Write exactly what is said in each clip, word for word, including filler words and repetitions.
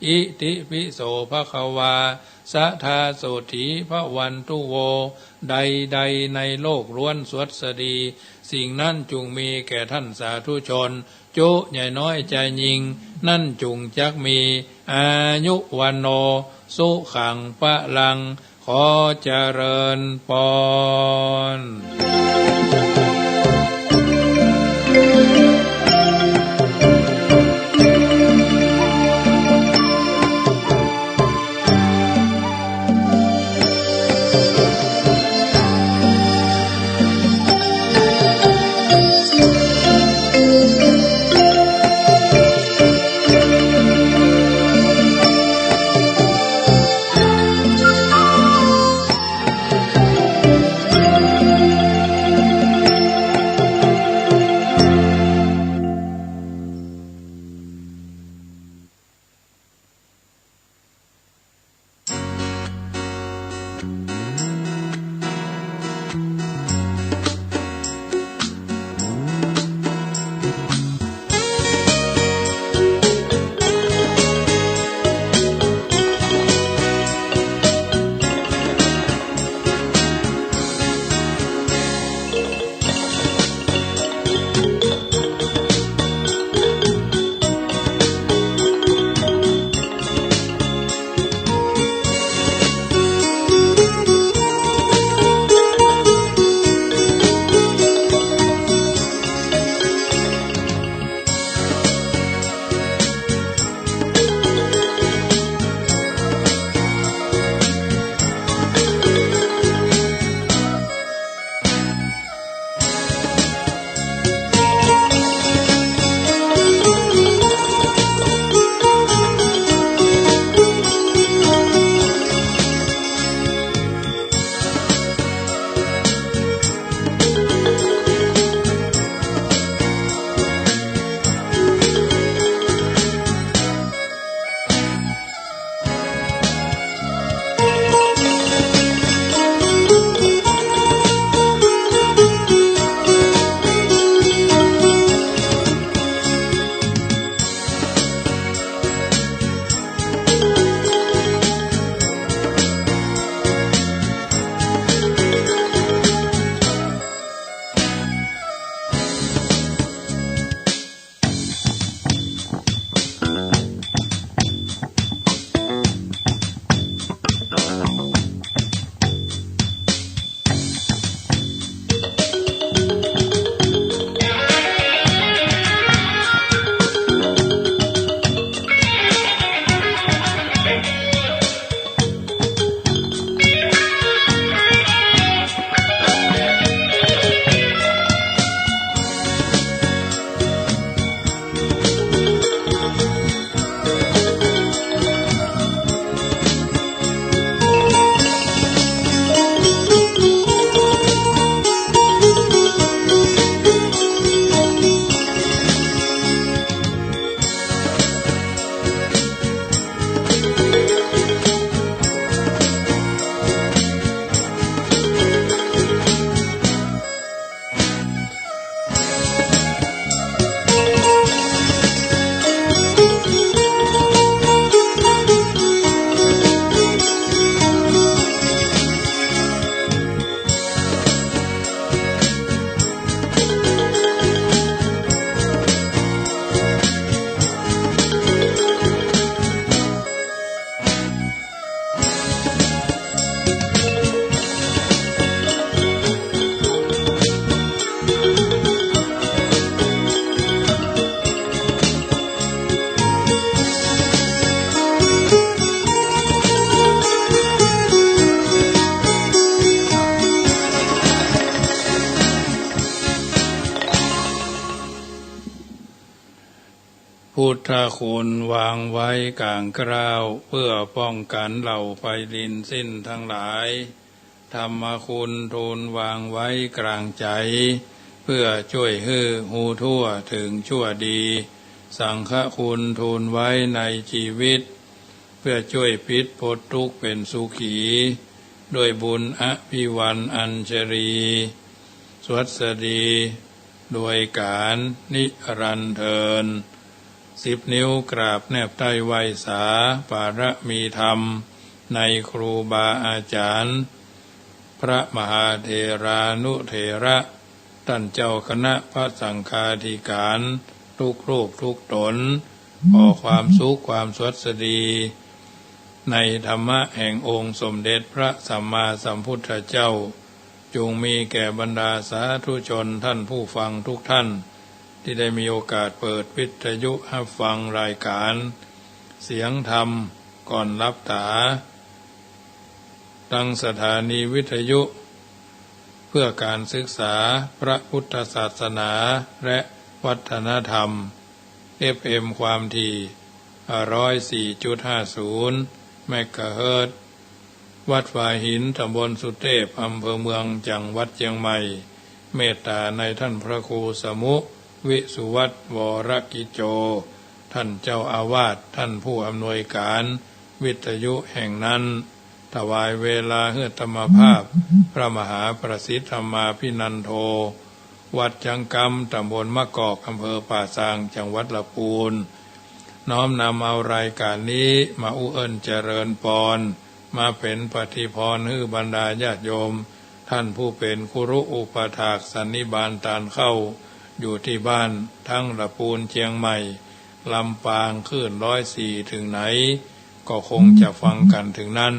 อิติปิโสภะคะวา สะทาโสฏฐี ภะวันตุโว ใดๆ ในโลกล้วนสวัสดี สิ่งนั้นจุ่งมีแก่ท่านสาธุชน จุ ใหญ่น้อยจายญิง นั้นจุ่งจักมี อายุ วัณโณ สุขัง พะลัง ขอเจริญปอนพุทธคุณวางไว้ก๋างเกล้า เพื่อป้องกันเหล่าไพลินสิ้นทั้งหลาย ธรรมคุณทูลวางไว้กลางใจ๋ เพื่อจ้วยหื้อฮู้ทั่วเถิงชั่วดี สังฆคุณทูลไว้ในจีวิต เพื่อจ้วยปิดป๊นตุ๊กข์เป๋นสุขี ด้วยบุญอภิวันอัญชลี สวัสดี โดยก๋าลนิรันดร์เทอญ สิบนิ้วกราบแนบใต้ไหว้สา ปารมีธรรมในครูบาอาจารย์ พระมหาเถรานุเถระ ต้านเจ้าคณะพระสังฆาธิการ ทุกรูปทุกต๋น ขอความสุขความสวัสดี ในธรรมะแห่งองค์สมเด็จพระสัมมาสัมพุทธเจ้า จงมีแก่บรรดาสาธุชนท่านผู้ฟังทุกท่าน ตี้ได้มีโอกาสเปิดวิทยุฮับฟังรายการเสียงธรรมก่อนหลับต๋า ตังสถานีวิทยุเพื่อการศึกษาพระพุทธศาสนาและวัฒนธรรม เอฟเอ็ม ความถี่ ร้อยสี่จุดห้าศูนย์ เมกะเฮิรตซ์ วัดฝายหิน ต๋ำบลสุเตพ อำเภอเมือง จังหวัดเจียงใหม่ เมตต๋านายท่านพระครูสมุ วิสุวัฒน์ วรกิจโจ ท่านเจ้าอาวาส ท่านผู้อำนวยการวิทยุแห่งนั้น ถวายเวลาหื้ออาตมาภาพ พระมหาประสิทธิ์ธรรมาภินันโท วัดจังกำ ต๋ำบลมะกอก อำเภอป่าซาง จังหวัดละปูน น้อมนำเอารายการนี้มาอุเอิ้นเจริญปอน มาเป๋นปฏิภรณ์หื้อบรรดาญาติโยม ท่านผู้เป๋นครุอุปถากสันนิบาตตานเข้า อยู่ตี้บ้านทั้งละปูน เจียงใหม่ ลำปาง คลื่นร้อยสี่เถิงไหน ก็คงจะฟังกั๋นเถิงนั้น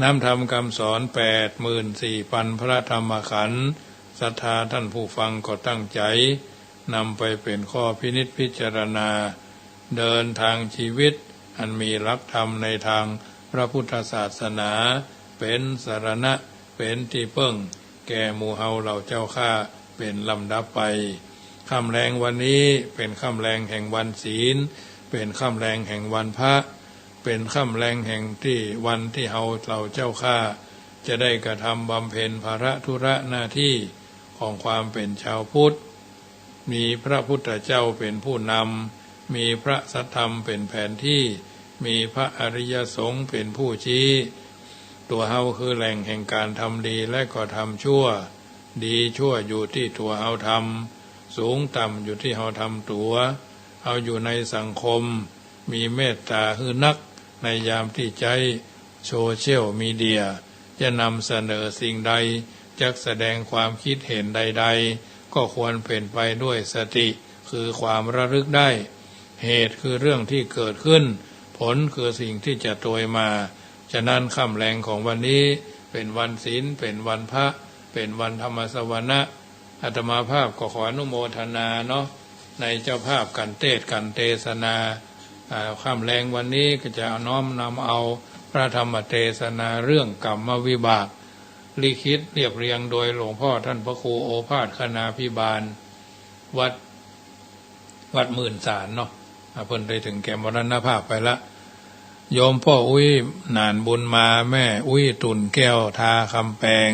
น้ำธรรมกำสอนแปดหมื่นสี่ปันพระธรรมขันธ์ ศรัทธาท่านผู้ฟังก็ตั้งใจ๋ นำไปเป๋นข้อพินิจพิจารณา เดินทางชีวิตอันมีหลักธรรมในทางพระพุทธศาสนา เป๋นสรณะ เป๋นตี้เปิ้งแก่หมู่เฮาเหล่าเจ้าข้า เป๋นลำดับไป ค่ำแลงวันนี้เป๋นค่ำแลงแห่งวันศีล เป๋นค่ำแลงแห่งวันพระ เป๋นค่ำแลงแห่งตี้วันตี้เฮาเหล่าเจ้าข้า จะได้กระทำบำเพ็ญภาระธุระหน้าตี้ของความเป๋นชาวพุทธ มีพระพุทธเจ้าเป๋นผู้นำ มีพระสัทธรรมเป๋นแผนตี้ มีพระอริยสงฆ์เป๋นผู้ชี้ ตั๋วเฮาคือแหล่งแห่งการทำดีและก็ทำชั่ว ดีชั่วอยู่ตี้ตั๋วเฮาทำ สูงต่ำอยู่ตี้เฮาทำตั๋ว เฮาอยู่ในสังคม มีเมตต๋าหื้อนัก ในยามตี้ใจ๊โซเชียลมีเดีย จะนำเสนอสิ่งใด จักแสดงความคิดเห็นใดๆ ก็ควรเป๋นไปด้วยสติ คือความระลึกได้ เหตุคือเรื่องที่เกิดขึ้น ผลคือสิ่งที่จะโตยมา ฉะนั้นค่ำแลงของวันนี้เป๋นวันศีล เป๋นวันพระ เป๋นวันธรรมสวนะ อาตมาภาพก็ขออนุโมทนาเนาะ ในเจ้าภาพกั๋นเตสน์กั๋นเตสนา อ่า ค่ำแลงวันนี้ก็จะน้อมนำเอาพระธรรมเตสนาเรื่องกรรมวิบาก ลิขิตเรียบเรียงโดยหลวงพ่อท่านพระครูโอภาสคณาภิบาล วัด วัดหมื่นสารเนาะ อ่า เปิ้นได้เถิงแก่มรณภาพไปละ โยมป้ออุ๊ย หนานบุญมา แม่อุ๊ย ตุ่นแก้ว ทาคำแปง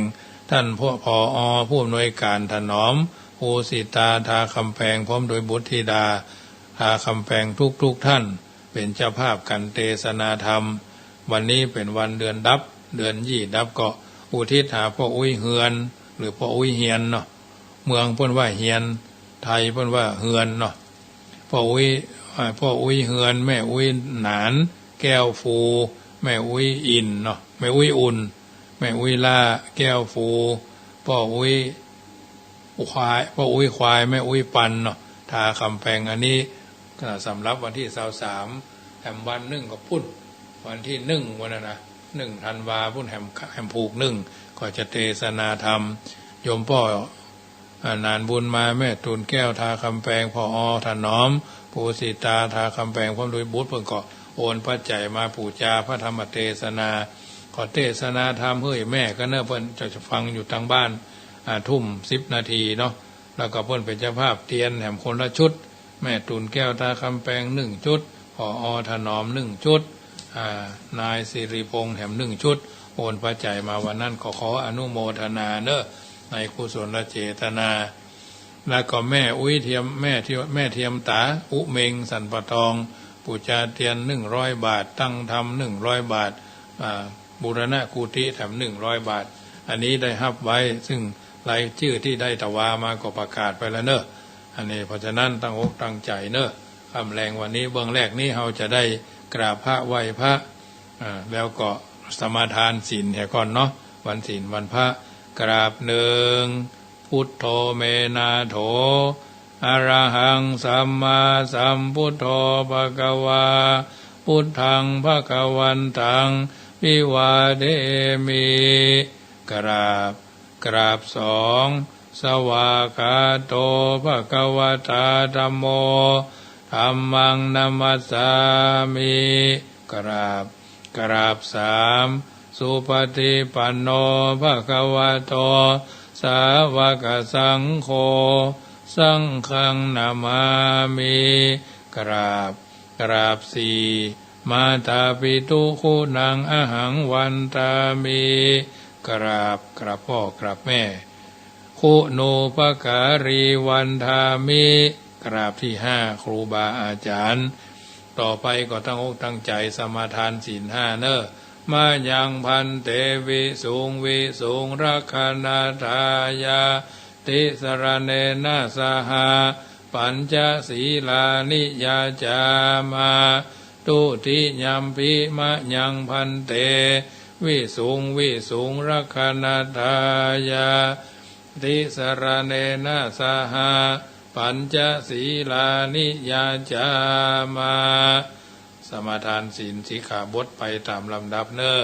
ต้านพ่อ ผอ ผู้อำนวยการถนอม ภูสิตา ทาคำแปง พร้อมโดยบุตรธิดา ทาคำแปงทุกๆ ท่าน เป๋นเจ้าภาพกั๋นเตสนาธรรม วันนี้เป๋นวันเดือนดับ เดือนยี่ดับ ก็อุทิศหาป้ออุ๊ยเฮือน หรือป้ออุ๊ยเฮียนเนาะ เมืองเปิ้นว่าเฮือน ไทยเปิ้นว่าเฮือนเนาะ ป้ออุ๊ย อ่า ป้ออุ๊ยเฮือน แม่อุ๊ยหนาน แก้วฟู แม่อุ๊ยอิ่นเนาะ แม่อุ๊ยอุ่น แม่อุ๊ยล่า แก้วฟู ป้ออุ๊ยควาย ป้ออุ๊ยควาย แม่อุ๊ยปันเนาะ ทาคำแปง อันนี้ อ่า สำหรับวันตี้ซาวสาม แหมวันนึ่งก็ปุ้น วันตี้นึ่งวันนั้นนะ นึ่งธันวาปุ้น แหม แหมผูกนึ่ง ก็จะเตสนาธรรม โยมป้อ อ่า หนานบุญมา แม่ตุ่นแก้ว ทาคำแปง ผอ ถนอม ภูสิตา ทาคำแปง พร้อมโดยบุตร เปิ้นก็โอนปัจจัยมาปู๋จาพระธรรมเตสนา ก็เตสนาธรรมหื้อแม่กั๋นเนาะ เปิ้นจะฟังอยู่ตางบ้าน อ่า ทุ่มสิบนาทีเนาะ แล้วก็เปิ้นเป๋นเจ้าภาพเตียนแหมคนละชุด แม่ตุ่นแก้ว ทาคำแปง นึ่งชุด ผอ ถนอม นึ่งชุด อ่า นายสิริพงษ์แหมนึ่งชุด โอนปัจจัยมาวันนั้น ก็ขออนุโมทนาเนาะ ในกุศลเจตนา แล้วก็แม่อุ๊ยเทียม แม่เทียม แม่เทียมต๋า อุเมง สันป่าตอง ปู๋จาเตียน นึ่งร้อยบาท ตั้งธรรม นึ่งร้อยบาท อ่า บูรณะกุฏิแถม นึ่งร้อยบาท อันนี้ได้ฮับไว้ ซึ่งรายจื้อตี้ได้ตวามาก็ประกาศไปแล้วเนาะ อันนี้เพราะฉะนั้นตั้งอกตั้งใจ๋เนาะ ค่ำแลงวันนี้เบื้องแรกนี้เฮาจะได้กราบพระไหว้พระ อ่า แล้วก็สมาทานศีลเหียก่อนเนาะ วันศีลวันพระ กราบนึ่ง Buddho me nātho, arahaṃ sammāsambuddho bhagavā, buddhaṃ bhagavantaṃ abhivādemi. กราบ กราบสอง Svākkhāto bhagavatā dhammo, dhammaṃ namassāmi. กราบ กราบสาม Supaṭipanno bhagavato sāvakasaṅgho, saṅghaṃ namāmi. กราบ กราบสี่ Mātāpituguṇaṃ ahaṃ vandāmi. กราบ กราบพ่อกราบแม่ Guṇūpakārī vandāmi. กราบที่ห้า ครูบาอาจ๋ารย์ ต่อไปก็ตั้งอกตั้งใจ๋สมาทานศีลห้าเน่อ Mayaṃ bhante visuṃ visuṃ rakkhaṇatthāya tisaraṇena saha pañca sīlāni yācāma. Dutiyampi mayaṃ bhante visuṃ visuṃ rakkhaṇatthāya tisaraṇena saha pañca sīlāni yācāma. สมาทานศีลสิกขาบทไปต๋ามลำดับเน่อ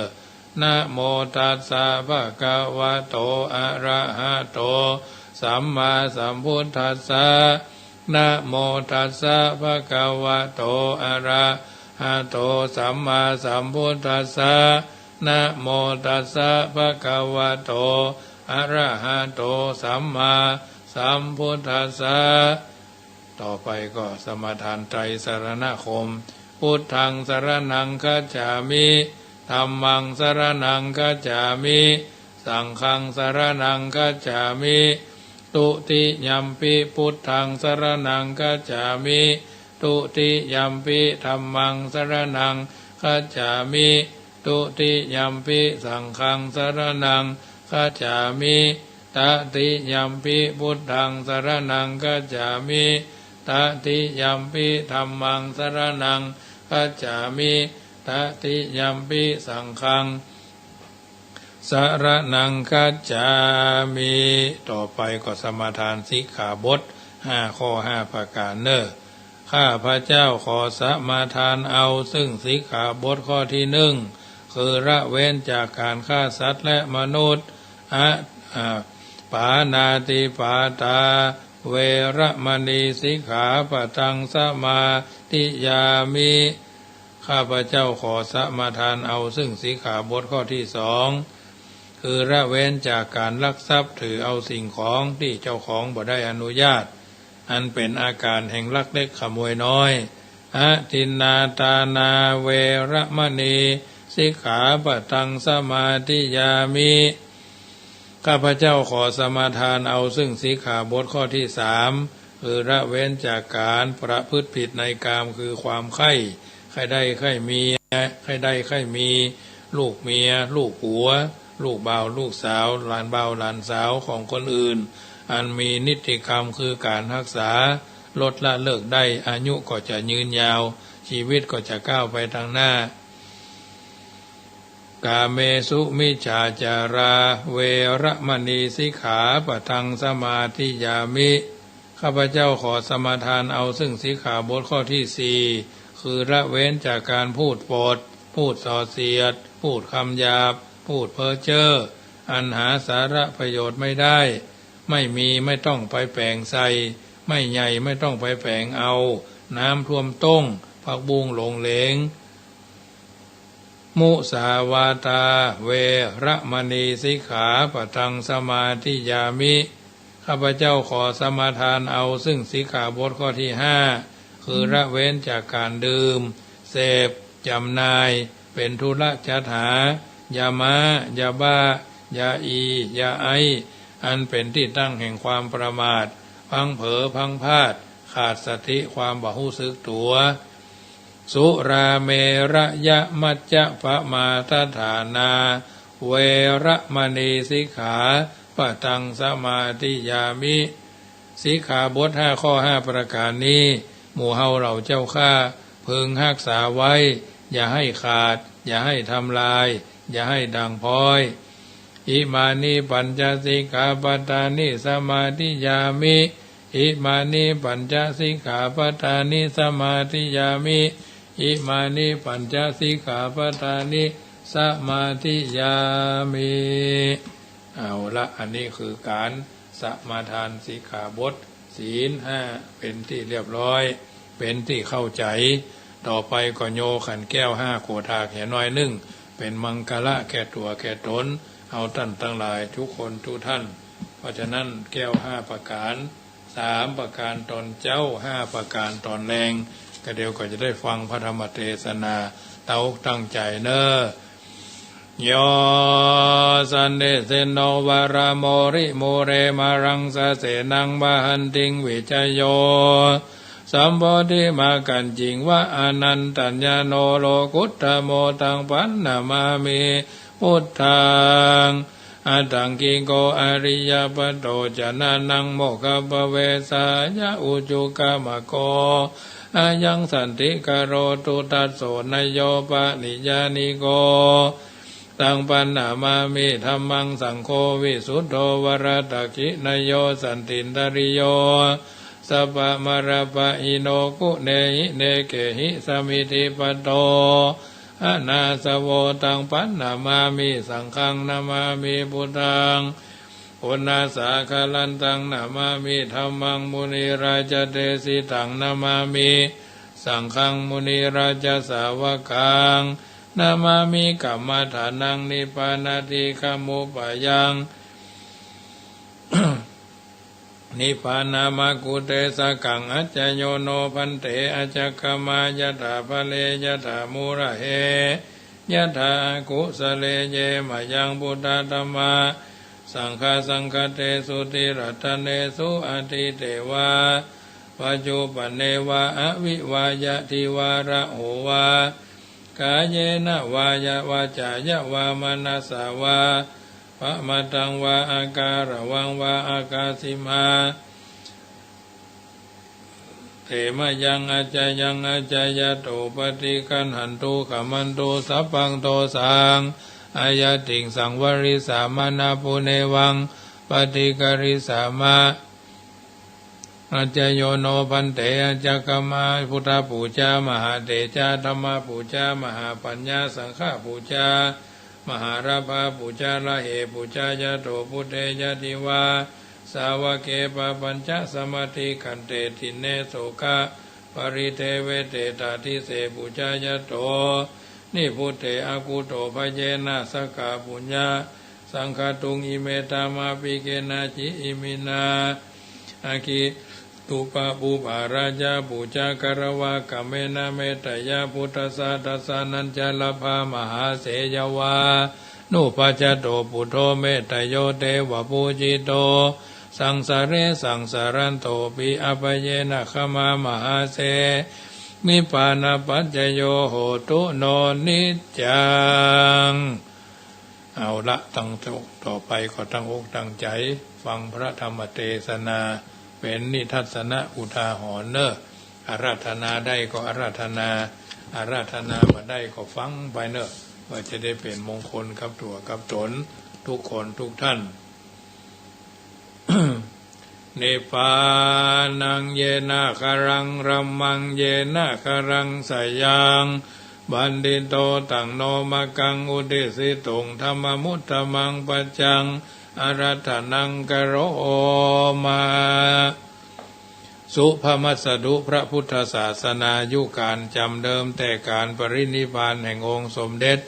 Namo tassa bhagavato arahato sammāsambuddhassa. Namo tassa bhagavato arahato sammāsambuddhassa. Namo tassa bhagavato arahato sammāsambuddhassa. ต่อไปก็สมาทานไตรสรณคมน์ Buddhaṃ saraṇaṃ gacchāmi. Dhammaṃ saraṇaṃ gacchāmi. Saṅghaṃ saraṇaṃ gacchāmi. Dutiyampi buddhaṃ saraṇaṃ gacchāmi. Dutiyampi dhammaṃ saraṇaṃ gacchāmi. Dutiyampi saṅghaṃ saraṇaṃ gacchāmi. Tatiyampi buddhaṃ saraṇaṃ gacchāmi. Tatiyampi dhammaṃ saraṇaṃ gacchāmi. Tatiyampi saṅghaṃ saraṇaṃ gacchāmi. ต่อไปก็สมาทานสิกขาบทห้าข้อห้าประก๋านเน่อ ข้าพเจ้าขอสมาทานเอาซึ่งสิกขาบทข้อที่หนึ่ง คือละเว้นจากการฆ่าสัตว์และมนุษย์ อะ อะ pāṇātipātā veramaṇī sikkhāpadaṃ samādiyāmi. ข้าพเจ้าขอสมาทานเอาซึ่งสิกขาบทข้อที่สอง คือละเว้นจากการลักทรัพย์ถือเอาสิ่งของตี้เจ้าของบ่ได้อนุญาต อันเป๋นอาก๋ารแห่งลักเล็กขโมยน้อย Adinnādānā veramaṇī sikkhāpadaṃ samādiyāmi. ข้าพเจ้าขอสมาทานเอาซึ่งสิกขาบทข้อที่สาม คือละเว้นจากการประพฤติผิดในกามคือความใคร่ ใคร่ได้ใคร่มี ใคร่ได้ใคร่มี ลูกเมีย ลูกผัว ลูกบ่าว ลูกสาว หลานบ่าว หลานสาวของคนอื่น อันมีนิติกรรมคือการฮักษา ลดละเลิกได้ อายุก็จะยืนยาว ชีวิตก็จะก้าวไปตางหน้า Kāmesu micchācārā veramaṇī sikkhāpadaṃ samādiyāmi. ข้าพเจ้าขอสมาทานเอาซึ่งสิกขาบทข้อที่สี่ คือละเว้นจากการพูดปด พูดส่อเสียด พูดคำหยาบ พูดเพ้อเจ้อ อันหาสาระประโยชน์ไม่ได้ ไม่มีไม่ต้องไปแป๋งใส่ ไม่ใหญ่ไม่ต้องไปแป๋งเอา น้ำท่วมต้ง ผักบุ้งหลงเหลง Musāvādā veramaṇī sikkhāpadaṃ samādiyāmi. ข้าพเจ้าขอสมาทานเอาซึ่งสิกขาบทข้อที่ห้า คือละเว้นจากการดื่ม เสพ จำหน่าย เป๋นธุระจัดหา ยาม้า ยาบ้า ยาอี ยาไอซ์ อันเป๋นตี้ตั้งแห่งความประมาท พลั้งเผลอ พลั้งพลาด ขาดสติ ความบ่ฮู้สึกตั๋ว Surāmerayamajjapamādaṭṭhānā veramaṇī sikkhāpadaṃ samādiyāmi. สิกขาบทห้าข้อห้าประก๋านนี้ หมู่เฮาเหล่าเจ้าข้า พึงฮักษาไว้ อย่าให้ขาด อย่าให้ทำลาย อย่าให้ด่างพร้อย อิมานิ ปัญจ สิกขาปะทานิ สมาธิยามิ อิมานิ ปัญจ สิกขาปะทานิ สมาธิยามิ อิมานิ ปัญจ สิกขาปะทานิ สมาธิยามิ เอาละ อันนี้คือก๋านสมาทานสิกขาบท ศีลห้า เป๋นตี้เรียบร้อย เป๋นตี้เข้าใจ๋ ต่อไปก็โยขันแก้วห้าโขดหากแหน้อยนึ่ง เป๋นมังคละแก่ตั๋วแก่ต๋น เอาต้านตังหลายทุกคนทุกท่าน เพราะฉะนั้นแก้วห้าประก๋าน สามประก๋านต๋อนเจ๊า ห้าประก๋านต๋อนแลง ก็เดี๋ยวก็จะได้ฟังพระธรรมเตสนา ตั้งอกตั้งใจ๋เน่อ โย สันติเสโน วรมุนิ มูเล มะรังสะเสนัง มหันติง วิจโย สัมโพธิมักขัญญิง วะ อนันตัญญาโณ โลกุตตโม ตัง ปัณณมามิ พุทธัง อัตถังกิโก อริยปโต จนะนัง โมคคัพพเวสสา ยะ อุจุกกมโก อะยัง สันติคโร ตุตัสโส นโย ปะนิยานิโก ตัง ปัณณมามิ ธัมมัง สังโฆ วิสุทโธ วรทักขิณโย สันตินทริโย สัพพะมะลปะหิโน กุเณหิ เณเกหิ สมิทธิปโต อะนาสโว ตัง ปัณณมามิ สังฆัง นะมามิ พุทธัง ปุณณัสสะคะรันตัง นะมามิ ธัมมัง มุนิราชเดสิตัง นะมามิ สังฆัง มุนิราชสาวกัง นะมามิ กัมมะฐานัง นิพพานาทิกขมุปปายัง นิพพานามะกุเตสกัง อัจจโยโน ภันเต อัจจคมะ ยะถาภะเล ยะถามูละเห ยะถาอะกุสะเล เย มะยัง พุทธา ธัมมา สังฆา สังฆะเตสุ ติรัตเนสุ อะทิเตวา ปัจจุปันเนวา อะวิวายะ ทิวาระโหวา กาเยนะวา ยะวาจ๋ายะวา มะนะสสะวา ปะมะทังวา อะกาละวังวา อะกาสิมา เต มะยัง อัจจายัง อัจจายะโต ปะฏิกัณหันตุ ขะมันตุ สัพพัง โตสัง อะยะติง สังวะริสามะ นะปุเนวัง ปะฏิกะริสามะ อัจจโยโน ภันเต อัจจคมะ พุทธปูจา มหาเตจา ธัมมปูจา มหาปัญญา สังฆปูจา มหาลาภาปูจา ละเหปูจายะโต พุทเทยะ ทิวาสาวะเก ปะปัญจะ สะมะติขันเต ทินเน โสกะปะริเทวะเต ตาทิเส ปูจายะโต นิพพุเต อะกุโต ภะเยนะ สะกะปุญญะ สังฆะตุง อิเม ธัมมาภิเกนะ จิ อิมินา อะคิ ตุปะปุปปะราชาปูจา คารวะกะเมนะ เมตตะยะ พุทธัสสะ ทัสสะนัญจะ ลาภะมหาเสยะวา นุปัจจโต ปุทโธ เมตตะโย เตวะปูจิโต สังสะเร สังสะรันโตปิ อะภะเยนะ ขะมะมหาเส นิพพานะปัจจโย โหตุ โน นิจจัง เอาละ ตั้งอก ต่อไปก็ตั้งอกตั้งใจ๋ ฟังพระธรรมเตสนา เป๋นนิทัสสนะอุทาหรณ์เน่อ อาราธนาได้ก็อาราธนา อาราธนาบ่ได้ก็ฟังไปเน่อ ว่าจะได้เป๋นมงคลกับตั๋วกับต๋น ทุกคนทุกท่าน นิพพานัง เยนะ คารัง ธัมมัง เยนะ คารัง สะยัง ปัณฑิโต ตัง โน มักขัง อุดิสสิตุง ธัมมะมุตตะมัง ปัจจัง อาราธนัง กะโรมะ สุภมัสสะดุ พระพุทธศาสนายุคก๋านจ๋ำเดิมแต่ก๋านปรินิพพานแห่งองค์สมเด็จ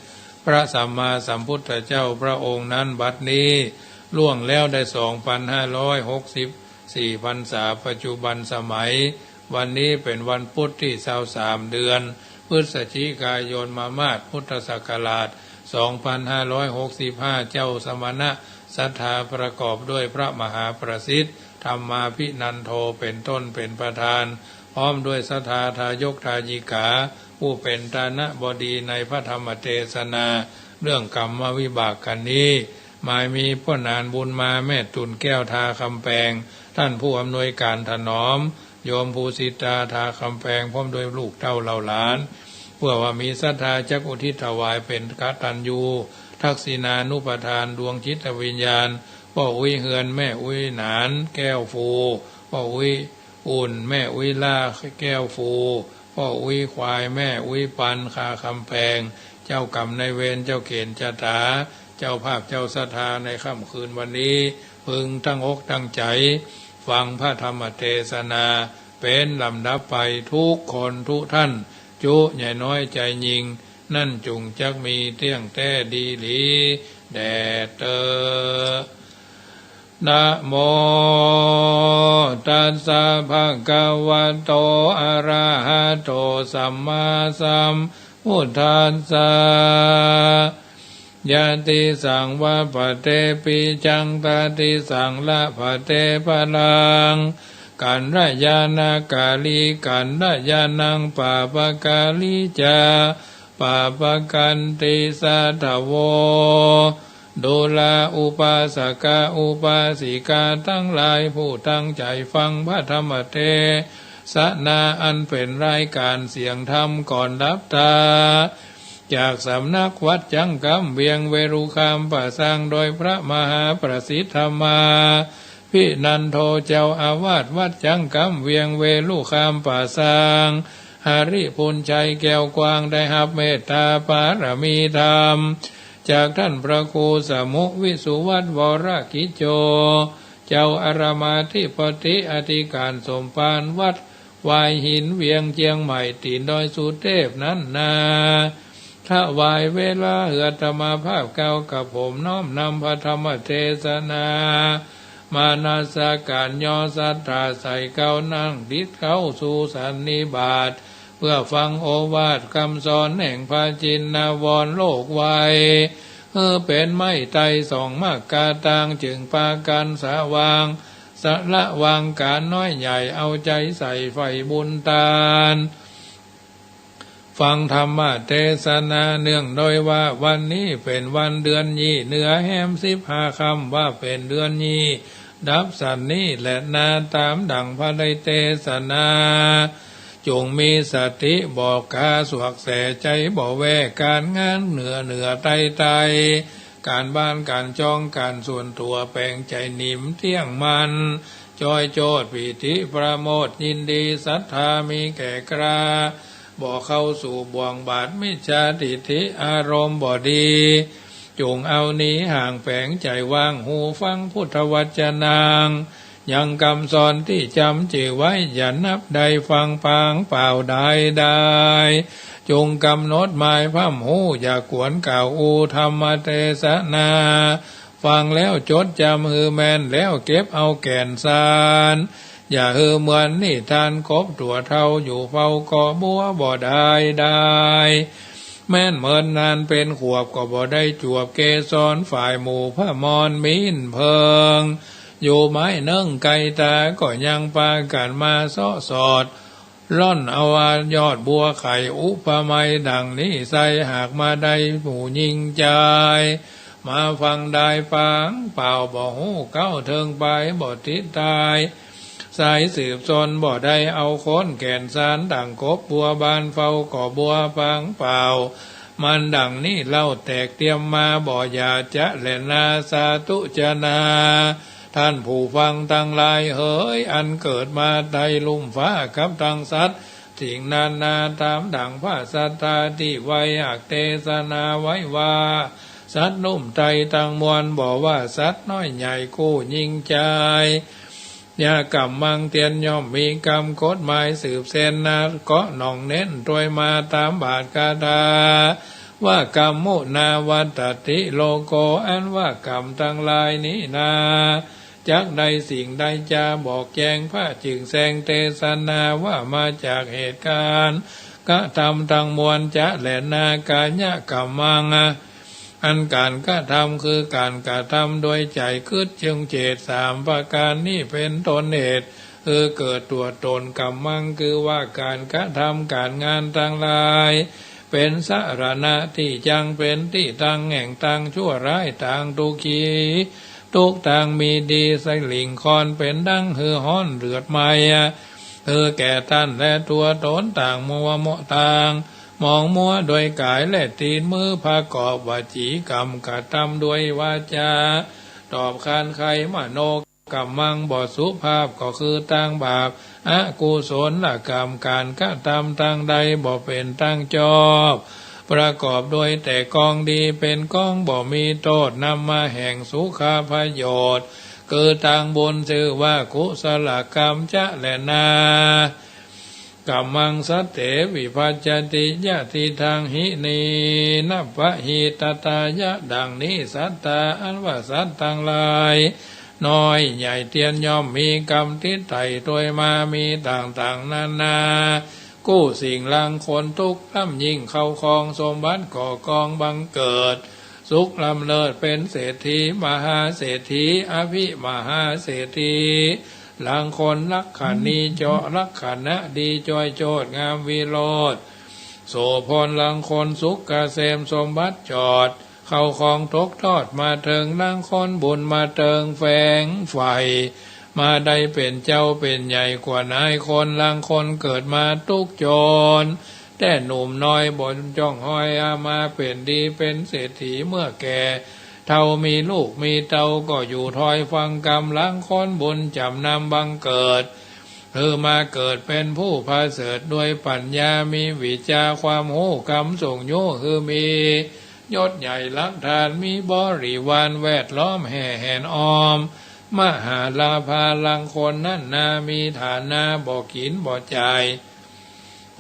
พระสัมมาสัมพุทธเจ้าพระองค์นั้น บัดนี้ล่วงแล้วได้สองปันห้าร้อยหกสิบสี่พรรษา ปัจจุบันสมัย วันนี้เป๋นวันพุธตี้ซาวสาม เดือนพฤศจิกายน มะมาด พุทธศักราชสองปันห้าร้อยหกสิบห้า เจ้าสมณะศรัทธาประกอบด้วยพระมหาประสิทธิ์ ธัมมาภินันโท เป๋นต้นเป๋นประธาน พร้อมด้วยศรัทธาทายกทายิกา ผู้เป๋นตานะบดีในพระธรรมเตสนา เรื่องกรรมวิบากกันนี้ หมายมีป้อหนานบุญมา แม่ตุ่นแก้ว ทาคำแปง ท่านผู้อำนวยการถนอม โยมภูสิตา ทาคำแปง พร้อมด้วยลูกเต้าเหล่าหลาน เพื่อว่ามีศรัทธาจักอุทิศถวายเป๋นกตัญญูทักษิณานุปทานดวงจิตวิญญาณ ป้ออุ๊ยเฮือน แม่อุ๊ยหนาน แก้วฟู ป้ออุ๊ยอุ่น แม่อุ๊ยล่า แก้วฟู ป้ออุ๊ยควาย แม่อุ๊ยปัน คาคำแปง เจ้ากรรมนายเวร เจ้าเขนชะตา เจ้าภาพเจ้าศรัทธาในค่ำคืนวันนี้ พึงตั้งอกตั้งใจ๋ฟังพระธรรมเตสนา เป๋นลำดับไป ทุกคนทุกท่าน จุใหญ่น้อยใจ๋ยิ่ง นั้นจุ่งจักมีเตี้ยงแต๊ดีหลีแด่เต๊อะ นะโม ตัสสะ ภะคะวะโต อะระหะโต สัมมาสัมพุทธัสสะ ยะติสัง วะปะเต ปิจัง ตะติสัง ละปะเต ปะลัง กัลยาณะกาลี กัลยาณัง ปาปะกาลี จะ ปาปะกันติ สาธะโว ดูราอุปาสกะอุปาสิกาตังหลาย ผู้ตั้งใจ๋ฟังพระธรรมเตสนา อันเป๋นรายก๋านเสียงธรรมก่อนหลับต๋า จากสำนักวัดจั๊งกำ เวียงเวรุคามป่าซาง โดยพระมหาประสิทธมาภินันโท เจ้าอาวาสวัดจั๊งกำ เวียงเวรุคามป่าซาง หริภุญชัยแก้วกว้าง ได้ฮับเมตตาปารมีธรรม จากต้านพระครูสมุวิสุวัตวรกิจโจ เจ้าอารามอธิปติอธิก๋านสมภารวัดวายหิน เวียงเจียงใหม่ ตี๋นดอยสุเตพนั้นนา ถวายเวลาหื้ออาตมาภาพเก้ากระผม น้อมนำพระธรรมเตสนา มานัสก๋าน ยอศรัทธาใส่เก้า นั่งติดเข้าสู่สันนิบาต เพื่อฟังโอวาทกำสอนแห่งพระจินนาวรโลกไว หื้อเป๋นไม้ไต้ส่องมรรคาตาง จึงปากั๋นสะวาง สะละวางก๋านน้อยใหญ่ เอาใจ๋ใส่ใฝ่บุญตาน ฟังธรรมเตสนา เนื่องโดยว่าวันนี้เป๋นวันเดือนยี่ เหนือแฮมสิบห้าค่ำ ว่าเป๋นเดือนยี่ ดับสันนี้แลนา ต๋ามดั่งพระได้เตสนา จุ่งมีสติบ่กาสวกแส ใจ๋บ่แว่ก๋านงาน เหนือเหนือไต้ไต้ ก๋านบ้านก๋านจองก๋านส่วนตั๋ว แป๋งใจ๋นิ่มเตี้ยงมั่น จ้อยโจทย์ปีติประโมทย์ยินดี ศรัทธามีแก่กล้า บ่เข้าสู่บ่วงบาปมิจฉาทิฏฐิอารมณ์บ่ดี จุ่งเอาหนีห่าง แป๋งใจ๋วางหูฟังพุทธวจนัง ยังกำสอนตี้จ๋ำจื้อไว้ อย่านับได้ฟังปางเปล่าได้ได้ จุ่งกำหนดหมายพร่ำฮู้ อย่ากวนกล่าวอู้ธรรมเตสนา ฟังแล้วจดจ๋ำหื้อแม่น แล้วเก็บเอาแก่นสาร อย่าหื้อเหมือนนิทาน กบตั๋วเฒ่าอยู่เฝ้าก่อบัวบ่ได้ได้ แม้นเมินนานเป๋นขวบ ก็บ่ได้จวบเกสร ฝ่ายหมู่พมรมีนเผิง อยู่ไม้เนิ่งไกลต๋า ก็ยังปากั๋นมาเซาะสอด ล่อนเอายอดบัวไข่ อุปไมยดั่งนี้ไส้ หากมาได้ผู้ญิงจาย มาฟังได้ปางเปล่า บ่ฮู้เก๊าเถิงปาย บ่ติดตาย สายสืบซน บ่ได้เอาคนแก่นสาร ดั่งกบบัวบานเฝ้าก่อบัวปางเปล่า มันดั่งนี้เล่าแตกเตียมมา บ่อย่าจะแลนา สาธุจะนา ท่านผู้ฟังตังหลายเหย อันเกิดมาใต้ลุ่มฟ้ากับตังสัตว์สิ่งนานา ต๋ามดั่งพระสัตถาธิไวยากรณ์เตสนาไว้ว่า สัตว์ลุ่มใต้ตังมวล บ่ว่าสัตว์น้อยใหญ่กู้ญิงจาย ยากำมังเตียนย่อมมีกำกฎหมายสืบเส้นนา เกาะหนองเน้นตวยมาต๋ามบาทคาถา ว่ากำมุนาวัตติโลโก อันว่ากำตังหลายนี้นา จักได้สิ่งใดจาบอกแจ้ง พระจึงแสงเตสนาว่ามาจากเหตุก๋ารณ์กระทำตังมวลจะแลนา กายกำมัง อันก๋านกระทำคือก๋านกระทำโดยใจ๋กึ๊ด จึงเจตสามประก๋านนี้เป๋นต้นเหตุ คือเกิดตั๋วต๋น กำมัง คือว่าก๋านกระทำก๋านงานตังหลาย เป๋นสรณะตี้จั้ง เป๋นตี้ตั้งแห่งตางชั่วร้าย ตางตุ๊กขี ตุ๊กตางมีดี สลิงคอนเป๋นดังหื้อฮ้อนเดือดไหม้ คือแก่ต้านและตั๋วต๋นต่างมัวหมอง ต่างหมองมัวโดยก๋ายและตี๋น มือประกอบวจีกรรม กระตำโดยวาจา ตอบคานไขมโนกรรมัง บ่สุภาพก็คือตางบาป อกุศลกรรมก๋านกระตำตางใดบ่เป๋นตางจอบ ประกอบโดยแต่กองดี เป๋นกองบ่มีโต้ษ นำมาแห่งสุขประโยชน์ คือตางบุญ จื้อว่ากุศลกรรมจะแลนา กรรมัง สัตเถ วิภัจจติ ยะทิฏฐัง หิ เนนะ ปะหิ ตถา ยะ ดังนี้ สัตตา อันว่าสัตว์ตังหลาย น้อยใหญ่เตียน ย่อมมีกรรมติดไต่ตวยมา มีต่างๆ นานา กู้สิ่งลางคนตุ๊กข์ ร่ำยิ่งเข้าครองสมบัติ ก่อกองบังเกิด สุขล้ำเลิศเป๋นเศรษฐี มหาเศรษฐี อภิมหาเศรษฐี ลางคนลักขณี จอลักขณะดี จ้อยโชติงามวิโรจน์ โสภณ ลางคนสุขเกษม สมบัติจอด เข้าครองตกทอดมาเถิง ลางคนบุญมาเถิง แฝงใฝ่มาได้เป๋นเจ้าเป๋นใหญ่กว่านายคน ลางคนเกิดมาตุ๊กข์จน แต่หนุ่มน้อยบ่จ้องฮอย อา มาเป๋นดีเป๋นเศรษฐี เมื่อแก่เฒ่ามีลูกมีเต้า ก็อยู่ทอยฟังกรรม ลางคนบุญจ๋ำนำบังเกิด หื้อมาเกิดเป๋นผู้ประเสริฐ ด้วยปัญญามีวิชชา ความฮู้กำส่งยู้ หื้อมียศใหญ่หลักฐาน มีบริวารแวดล้อมแห่แหนอ้อม มหาลาภา ลางคนนั้นนา มีฐานะบ่กิ๋นบ่จ่าย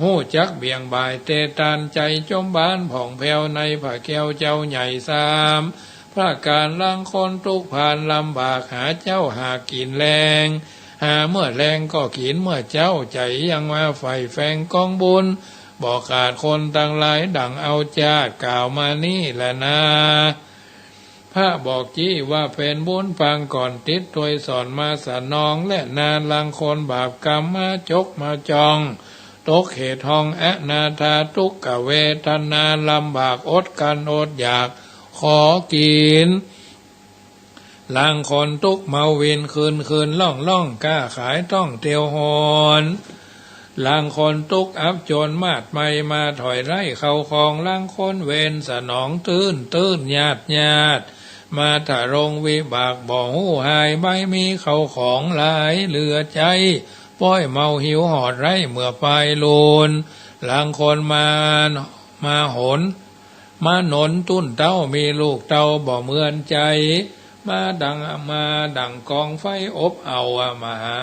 ฮู้จักเบี่ยงบ่ายเตตาน ใจ๋จ๋มบานผ่องแผ้ว ในพระแก้วเจ้าใหญ่สามประก๋าน ลางคนตุ๊กข์พานลำบาก หาเจ๊าหากิ๋นแลง หาเมื่อแลงก็กิ๋นเมื่อเจ๊า ใจ๋ยังมาใฝ่แฝงกองบุญ บ่ขาดคนตังหลาย ดั่งเอาจาติกล่าวมานี้แลนา พระบอกจี้ว่าเป๋นบุญปางก่อน ติดตวยสอนมาสนองแลนา ลางคนบาปกรรมมาจกมาจ้อง ตกเหตุห้องอนาถา ตุ๊กขเวทนา ลำบากอดกลั้นอดอยาก ขอกิ๋น ลางคนตุ๊กข์เมาวิน คืนคืนล่องล่อง ก้าขายต้องเตียวหน ลางคนตุ๊กข์อับจน มาดไมมาถอยไล่เข้าครอง ลางคนเวรสนองตื้น ตื้นญาติญาติ มาทะลงวิบาก บ่ฮู้หาย ใบ้มีเข้าของหลายเหลือใจ๊ ป้อยเมาหิวหอดไร้เมื่อปายลูน ลางคนมา มาหน มาหนนตุ้นเต้า มีลูกเต้าบ่เหมือนใจ๋ มาดัง มาดั่งกองไฟอบเอา มหา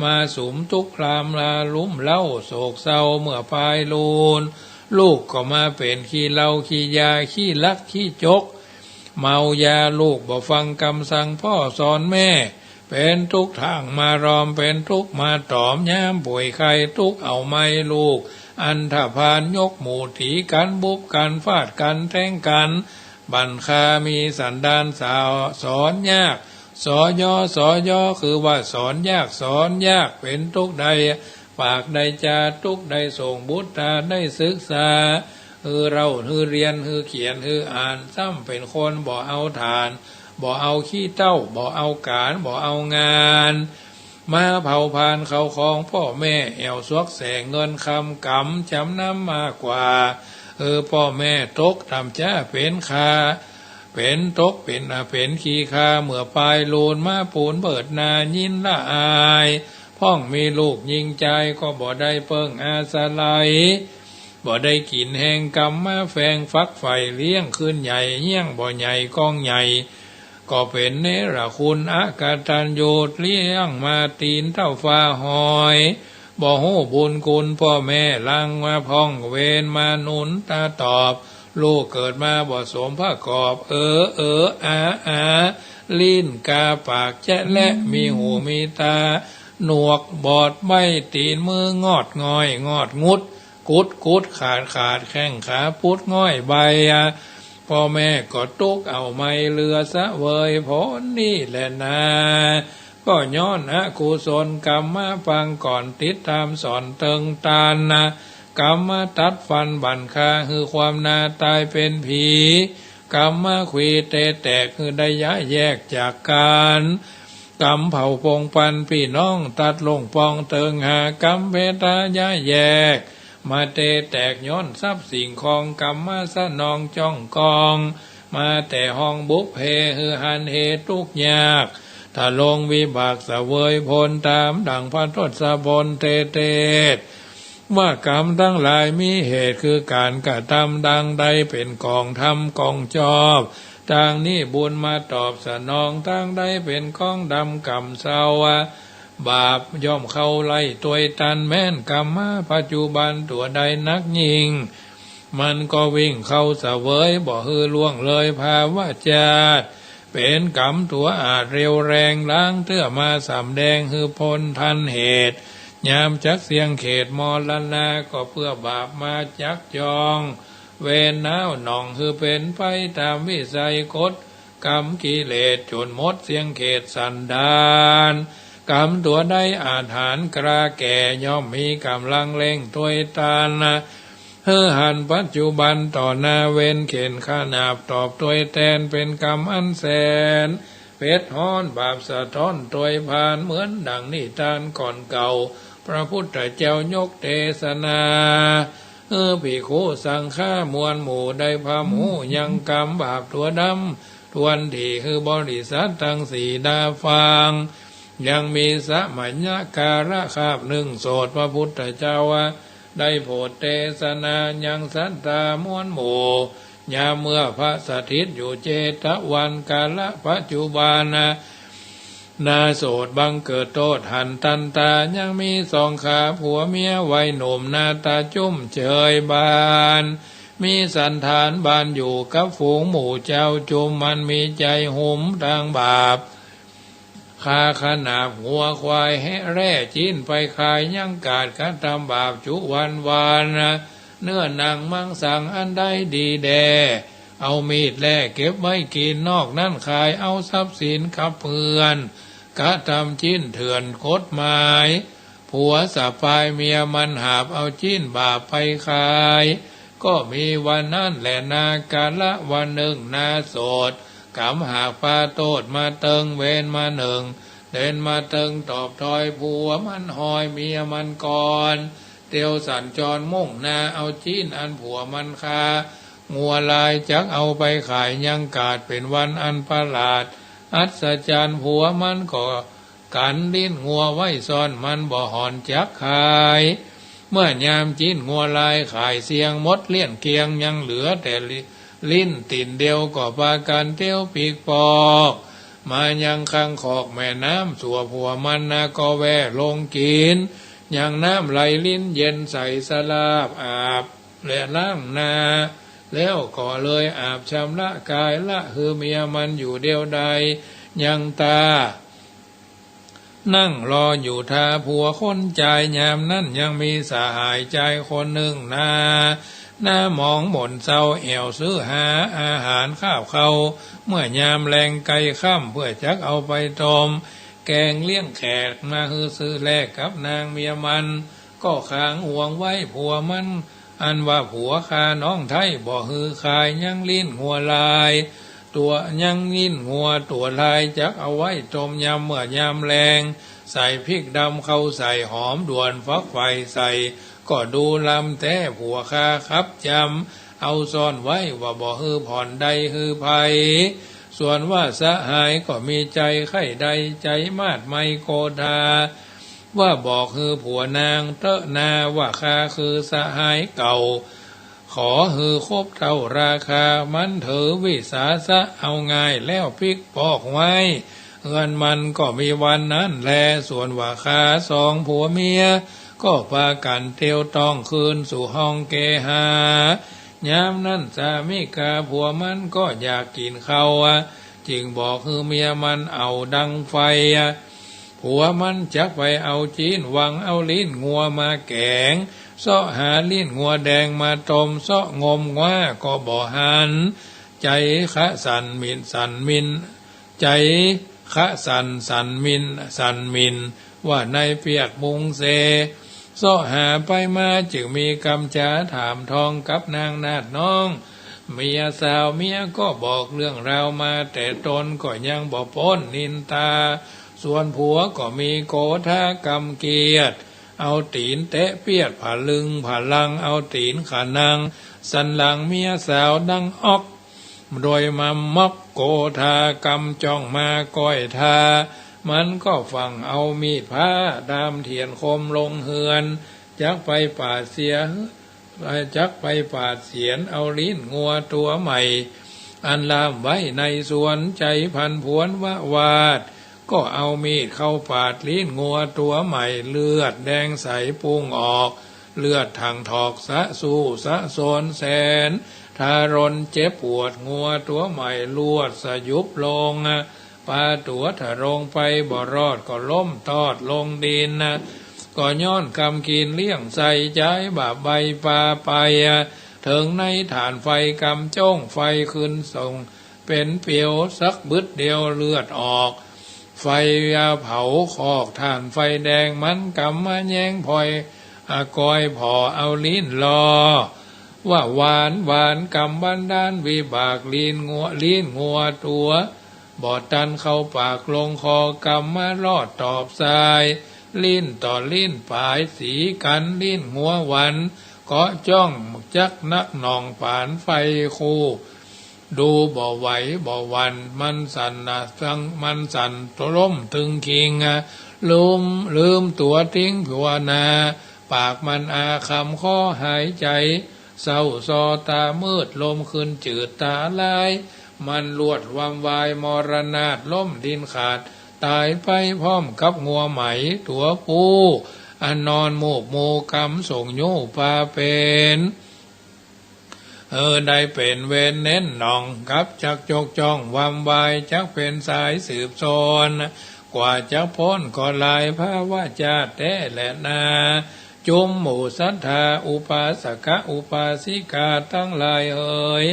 มาสุมตุ๊กข์พราม ลาลุ่มเล้าโศกเศร้าเมื่อปายลูน ลูกก็มาเป๋นขี้เหล้าขี้ยา ขี้ลักขี้จก เมายา ลูกบ่ฟังกำสั่งพ่อสอนแม่ เป๋นตุ๊กข์ท่างมารอม เป๋นตุ๊กข์มาต๋อม ยามป่วยไข้ตุ๊กข์เอาไม้ ลูกอันธพาล ยกหมู่ตี๋กั๋น บุบกั๋น ฟาดกั๋น แตงกั๋น บั้นข้ามีสันดานสาว สอนยาก สย สย คือว่าสอนยาก สอนยาก เป๋นตุ๊กข์ได้ปากได้จา ตุ๊กข์ได้ส่งบุตราได้ศึกษา หื้อเล่า หื้อเฮียน หื้อเขียน หื้ออ่าน ซ้ำเป๋นคนบ่เอาถ่าน บ่เอาขี้เถ้า บ่เอาก๋าน บ่เอางาน มาเผาผลาญเข้าของพ่อแม่ แอ่วสวกแสงเงินคำ กำจ๋ำนำมากกว่า หื้อพ่อแม่ตกต่ำจ๊า เป๋นข้า เป๋นตก เป๋น อ่า เป๋นขี้ข้าเมื่อปายลูน มาปูนเบิดหน้า ยินละอาย พ่องมีลูกยิ่งจาย ก็บ่ได้เปิ้งอาศัย บ่ได้กิ๋นแฮงกำมาแฝง ฝักใฝ่เลี้ยงขึ้นใหญ่ เฮี้ยงบ่ใหญ่กองใหญ่ ก็เป๋นเนรคุณ อกตัญญู เลี้ยงมาตี๋นเต้าฟ้าหอย บ่ฮู้บุญคุณพ่อแม่ ลางมาพ่องเวร มาหนุนตาตอบ ลูกเกิดมาบ่สมประกอบ เออ เออ อา อา ลิ้นกาปากแจะและ มีหูมีตาหนวกบอด ใบ้ตี๋นมืองอดง่อยงอดงุด กุดกุดขาดขาด แข้งขาปุดง่อยใบ้ พ่อแม่ก็ตุ๊กข์เอาไม้ เหลือเสวยผลนี้แลนา ก็ย้อนอกุศลกรรมมาปางก่อน ติดตามสอนเติงตานนะ กรรมมาตัดฟันบั่นฆ่า หื้อความนาต๋ายเป๋นผี กรรมมาขวีเตะแตก หื้อได้ย้ายแยกจากกั๋น กำเผ่าปงปันปี้น้อง ตัดลงปองเติงหา กำเพทาย้ายแยก มาเตแตกย้อนทรัพย์สิ่งของ กำมาสนองจ้องกอง มาแต่ห้องบุพเพ หื้อหันเหตุตุ๊กข์ยาก ทะลงวิบากเสวยผล ต๋ามดั่งพระทศพลเทศ ว่ากรรมตังหลายมีเหตุ คือก๋านกระตำ ดังใดเป๋นก๋องธรรมก๋องจอบ ตางนี้บุญมาตอบสนอง ตางใดเป๋นก๋องดำก่ำเซา บาปย่อมเข้าไล่ตวยตัน แม้นกรรมมาปัจจุบันตั๋วใดนักยิ่ง มันก็วิ่งเข้าเสวย บ่หื้อล่วงเลยภาวะจาติ เป๋นกรรมตั๋วอาจเร็วแรง ลางเตื้อมาสำแดง หื้อป๊นทันเหตุ ยามจักเสี้ยงเขตมรณา ก็เปื้อบาปมาจักจอง เวรหนาวหน่องหื้อเป๋นไป ต๋ามวิสัยกฎกรรมกิเลส จ๋นหมดเสี้ยงเขตสันดาน กรรมตั๋วใดอาจหาญกล้าแก่ ย่อมมีก๋ำลังเร่งตวยตัน หื้อหันปัจจุบันต่อหน้า เว้นเข็ญขนาบตอบตวยแตน เป๋นกรรมอันแสนเผ็ดฮ้อน บาปสะท้อนตวยพาน เหมือนดั่งนิทานก่อนเก่า พระพุทธเจ้ายกเตสนา หื้อภิกขุสังฆามวลหมู่ ได้พร่ำฮู้ยังกรรมบาปตั๋วดำถ้วนถี่ หื้อบริษัทตังสี่ดาฟัง ยังมีสมัยกาลคาบนึ่งโสต พระพุทธเจ้าได้โผดเตสนายังสัตตามวลหมู่ ยามเมื่อพระสถิตอยู่เจตวัน กาลปัจจุบันนา นาโสตบังเกิดโตษหันตันตา ยังมีสองขาผัวเมียวัยหนุ่ม หน้าต๋าจุ้มเจยบาน มีสันฐานบานอยู่กับฝูงหมู่เจ้าจุม มันมีใจ๋หุมตางบาป ฆ่าขนาบงัวควายแฮะแร่ จิ๊นไปขายยังก๋าด กระตำบาปจุวันวาน เนื้อหนังมังสังอันใดดีแด่ เอามีดแล่เก็บไว้กิ๋น นอกนั้นขายเอาทรัพย์สินกับเปื้อน กระตำจิ๊นเถื่อนกฎหมาย ผัวสะปายเมียมันหาบเอาจิ๊นบาปไปขาย ก็มีวันนั้นแหละนา กาละวันนึ่งนาโสต ก๋ำหากปาโต้ษมาเติง เวรมานึ่งเดือนมาเติง ตอบถอยผัวมันหอยเมียมันก่อน เตียวสัญจรมุ่งหน้าเอาจิ๊นอันผัวมันฆ่า งัวลายจักเอาไปขายยังก๋าด เป๋นวันอันประหลาดอัศจรรย์ ผัวมันก็ กั๋นลิ้นงัวไว้ซ่อน มันบ่หอนจักขาย เมื่อยามจิ๊นงัวลายขายเสี้ยงหมดเกลี้ยงเกลียง ยังเหลือแต่ลิ้น ลิ้นติ่นเดียว ก็ปากั๋นเตียวปิ๊กปอก มายังคังคอกแม่น้ำ สั่วผัวมันนาก็แว่ลงกิ๋น ยังน้ำไหลลิ้นเย็นใส สลาบอาบและล้างหน้า แล้วก็เลยอาบชำระก๋าย ละหื้อเมียมันอยู่เดียวดาย ยังต๋า นั่งรออยู่ท่าผัวคนจาย ยามนั้นยังมีสหายจายคนนึ่งนา หน้าหมองหม่นเศร้า แอ่วซื้อหาอาหารคาบเค้า เมื่อยามแลงใก้ค่ำ เปื้อจักเอาไปต้มแก๋งเลี้ยงแขก มาหื้อซื้อแลกกับนางเมียมัน ก็ขางห่วงไว้ผัวมัน อันว่าผัวฆ่าน้องไท้ บ่หื้อขายยังลิ้นงัวลาย ตั๋วยังลิ้นงัวตั๋วลาย จักเอาไว้ต้มยำเมื่อยามแลง ใส่พริกดำเข้าใส่หอมด่วน ฟักไฟใส่ก็ดูลำแต๊ ผัวฆ่าคับจำเอาซ่อนไว้ ว่าบ่หื้อผ่อนใดหื้อใผ ส่วนว่าสหายก็มีใจ๋ใค่ได้ ใจ๋มาดไมโกธา ว่าบอกหื้อผัวนางเต๊อะนา ว่าข้าคือสหายเก่า ขอหื้อคบเต้าราคา มันถือวิสาสะเอาง่าย แล้วปิ๊กปอกไว้เฮือนมัน ก็มีวันนั้นแล ส่วนว่าข้าสองผัวเมีย ก็ปากั๋นเตียวต้องคืนสู่ห้องเกหา ยามนั้นสามิกาผัวมันก็อยากกิ๋นข้าว จึงบอกหื้อเมียมันเอาดังไฟ ผัวมันจักไปเอาจิ๊น หวังเอาลิ้นงัวมาแก๋ง เซาะหาลิ้นงัวแดงมาต้ม เซาะงมคว้าก็บ่หัน ใจ๋ขะสั่นหมิ่นสั่นหมิ่น ใจ๋ขะสั่นสั่นหมิ่นสั่นหมิ่น ว่าในเปียกมุงเส เซาะหาไปมาจึงมีกำจ๋าถามทองกับนางนาฏน้อง เมียสาว เมียก็บอกเรื่องราวมา แต่ตนก็ยังบ่ป๊นนินตา ส่วนผัวก็มีโกธากรรมเกียจ เอาตี๋นเตะเปียดผะลึงผะลัง เอาตี๋นขะนังสันหลังเมียสาวดังอ๊อก โดยมาม๊อบ โกธากรรมจ้องมาก้อยทา มันก็ฟั่งเอามีดผ้าดามเถียนคมลงเฮือน จักไปปาดเสีย จักไปปาดเสียนเอาลิ้นงัวตั๋วใหม่ อันล่ามไว้ในสวน ใจ๋ผันผวนวะวาด ก็เอามีดเข้าปาดลิ้นงัวตั๋วใหม่ เลือดแดงใสปุ้งออก เลือดถังถอกสะสู้สะโสนแสนทะรน เจ็บปวดงัวตั๋วใหม่ ลวดสยุบลง ปาตั๋วทะลงไปบ่รอด ก็ล้มตอดลงดิน ก็ย้อนกรรมกินเลี้ยงใส่ ใจ๊บาปใบปาไป เถิงในถ่านไฟกำจ้อง ไฟขึ้นส่งเป๋นเปียว สักบึดเดียวเลือดออก ไฟเผาคอกถ่านไฟแดง มันกำมาแย้งพลอย อะกอยผ่อเอาลิ้นลอ ว่าหวานหวานกรรมบันดาลวิบาก ลิ้นงัว ลิ้นงัวตั๋ว บ่ตันเข้าปากลงคอ กำมารอดตอบสาย ลิ้นต่อลิ้นปายสีกั๋น ลิ้นงัวหวัน เกาะจ้องจักนักหน่องปานไฟคู่ ดูบ่ไหวบ่หวั่น มันสั่นนะสัง มันสั่นล้มตึงคิง ลืม ลืมตั๋วทิ้งผัวนา ปากมันอาคำคอหายใจ๋ เศร้าซอต๋ามืด ลมขึ้นจืดต๋าลาย มันลวดวำวายมรณาฏ ล้มดินขาดต๋ายไป พร้อมกับงัวใหม่ตั๋วผู้ อันนอนมูบมูกำส่งยู้ปาเป๋น เออ ได้เป๋นเวรเน้นหน่อง กับจักจกจ้องวำวาย จักเป๋นสายสืบสอน กว่าจักป๊นก็หลาย ภาวะจาติแต๊แลนา จุมหมู่ศรัทธา อุปาสกะอุปาสิกาตังหลายเหย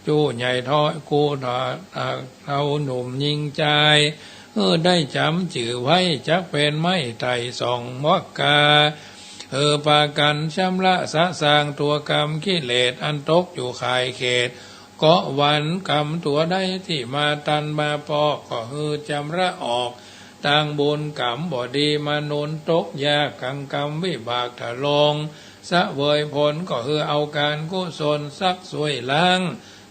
จู้ใหญ่ถ้อยกู้เฒ่าหนุ่มญิงจาย เออ ได้จ๋ำจื้อไว้ จักเป๋นไม้ไต่ส่องมกกา เออ ปากั๋นชำระสะสางตั๋วกรรมกิเลส อันตกอยู่ข่ายเขต เกาะหวันกรรมตั๋วใดตี้มาตันมาปอก ก็หื้อจำระออก ตางบุญกรรมบ่ดีมาหนุน ตกยากกังกรรมวิบากทะลง เสวยผลก็หื้อเอาก๋านกุศล ซักซ่วยล้าง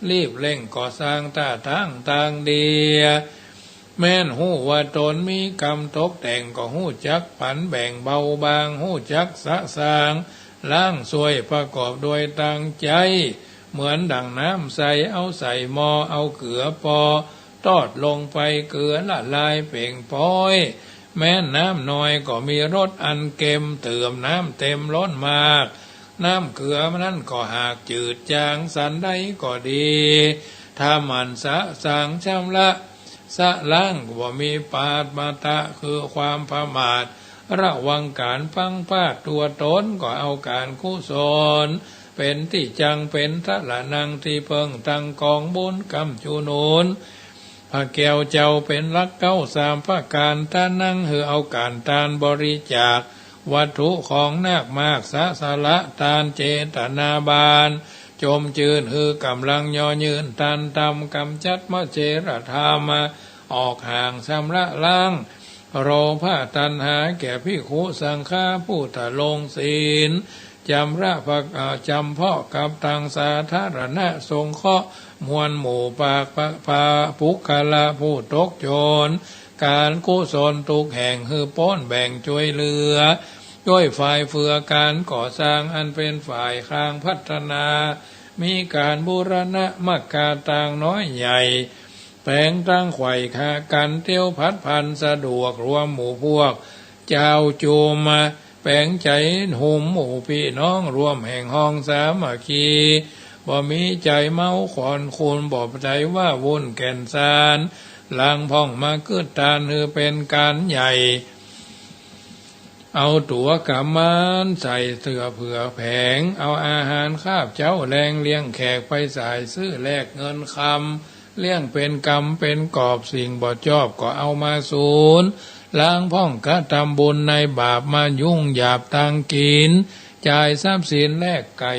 รีบเร่งก่อสร้างต้าตางตางเดีย แม้นฮู้ว่าต๋นมีกรรมตกแต่ง ก็ฮู้จักผันแบ่งเบาบาง ฮู้จักสะสางล้างซ่วย ประกอบโดยตางใจ๋ เหมือนดั่งน้ำใสเอาใส่หม้อ เอาเกลือปอ ตอดลงไปเกลือละลายเป่งป๊อย แม้นน้ำน้อยก็มีรสอันเค็ม เติมน้ำเต็มล้นมาก น้ำเกลือนั้นก็หากจืดจาง สันใดก็ดี ถ้าหมั่นสะสางชำระ สะล้างบ่มีปาทะ คือความประมาท ระวังก๋านพลั้งพลาด ตั๋วต๋นก็เอาก๋านกุศล เป๋นตี้จั่ง เป๋นสรณังตี้เปิ้ง ตั้งกองบุญกำจุหนุน พระแก้วเจ้าเป๋นหลักเก๊าสามประก๋าน ตานัง หื้อเอาก๋านตานบริจาค วัตถุของนักมาก สะสละตานเจตนาบาน จมจื้น หื้อก๋ำลังย่อยื้น ตันตำ ก๋ำจัดมเจรธรรม ออกห่างชำระล้าง โลภะตัณหาแก่ภิกขุสังฆาผู้ทะลงศีล จำระพระ เอ่อ จำเพาะกับตางสาธารณะ สงเคราะห์มวลหมู่ปากพระ พระปุคคละผู้ตกจน ก๋านกุศลทุกแห่ง หื้อป๊นแบ่งจ้วยเหลือ จ้วยฝ่ายเฟือก๋านก่อสร้าง อันเป๋นฝ่ายข้างพัฒนา มีก๋านบูรณะมกกาตางน้อยใหญ่ แป๋งตางไขว่คากั๋น เตียวผัดผันสะดวก รวมหมู่พวกเจ้าจุม แป๋งใจ๋หุมหมู่ปี้น้อง รวมแห่งห้องสามัคคี บ่มีใจ๋เมาขอนคูน บ่ใจ๋ว้าวุ่นแก่นสาร หลังพ่องมากึ๊ดตาน หื้อเป๋นก๋านใหญ่ เอาตั๋วก๋ำมานใส่เสื้อเผื่อแผง เอาอาหารคาบเจ๊าแลง เลี้ยงแขกไปสาย ซื้อแลกเงินคำ เลี้ยงเป๋นกำเป๋นกอบ สิ่งบ่จอบก็เอามาสูญ หลังพ่องกระทำบุญในบาป มายุ่งหยาบตางกิ๋น จ่ายทรัพย์สินแลกไก่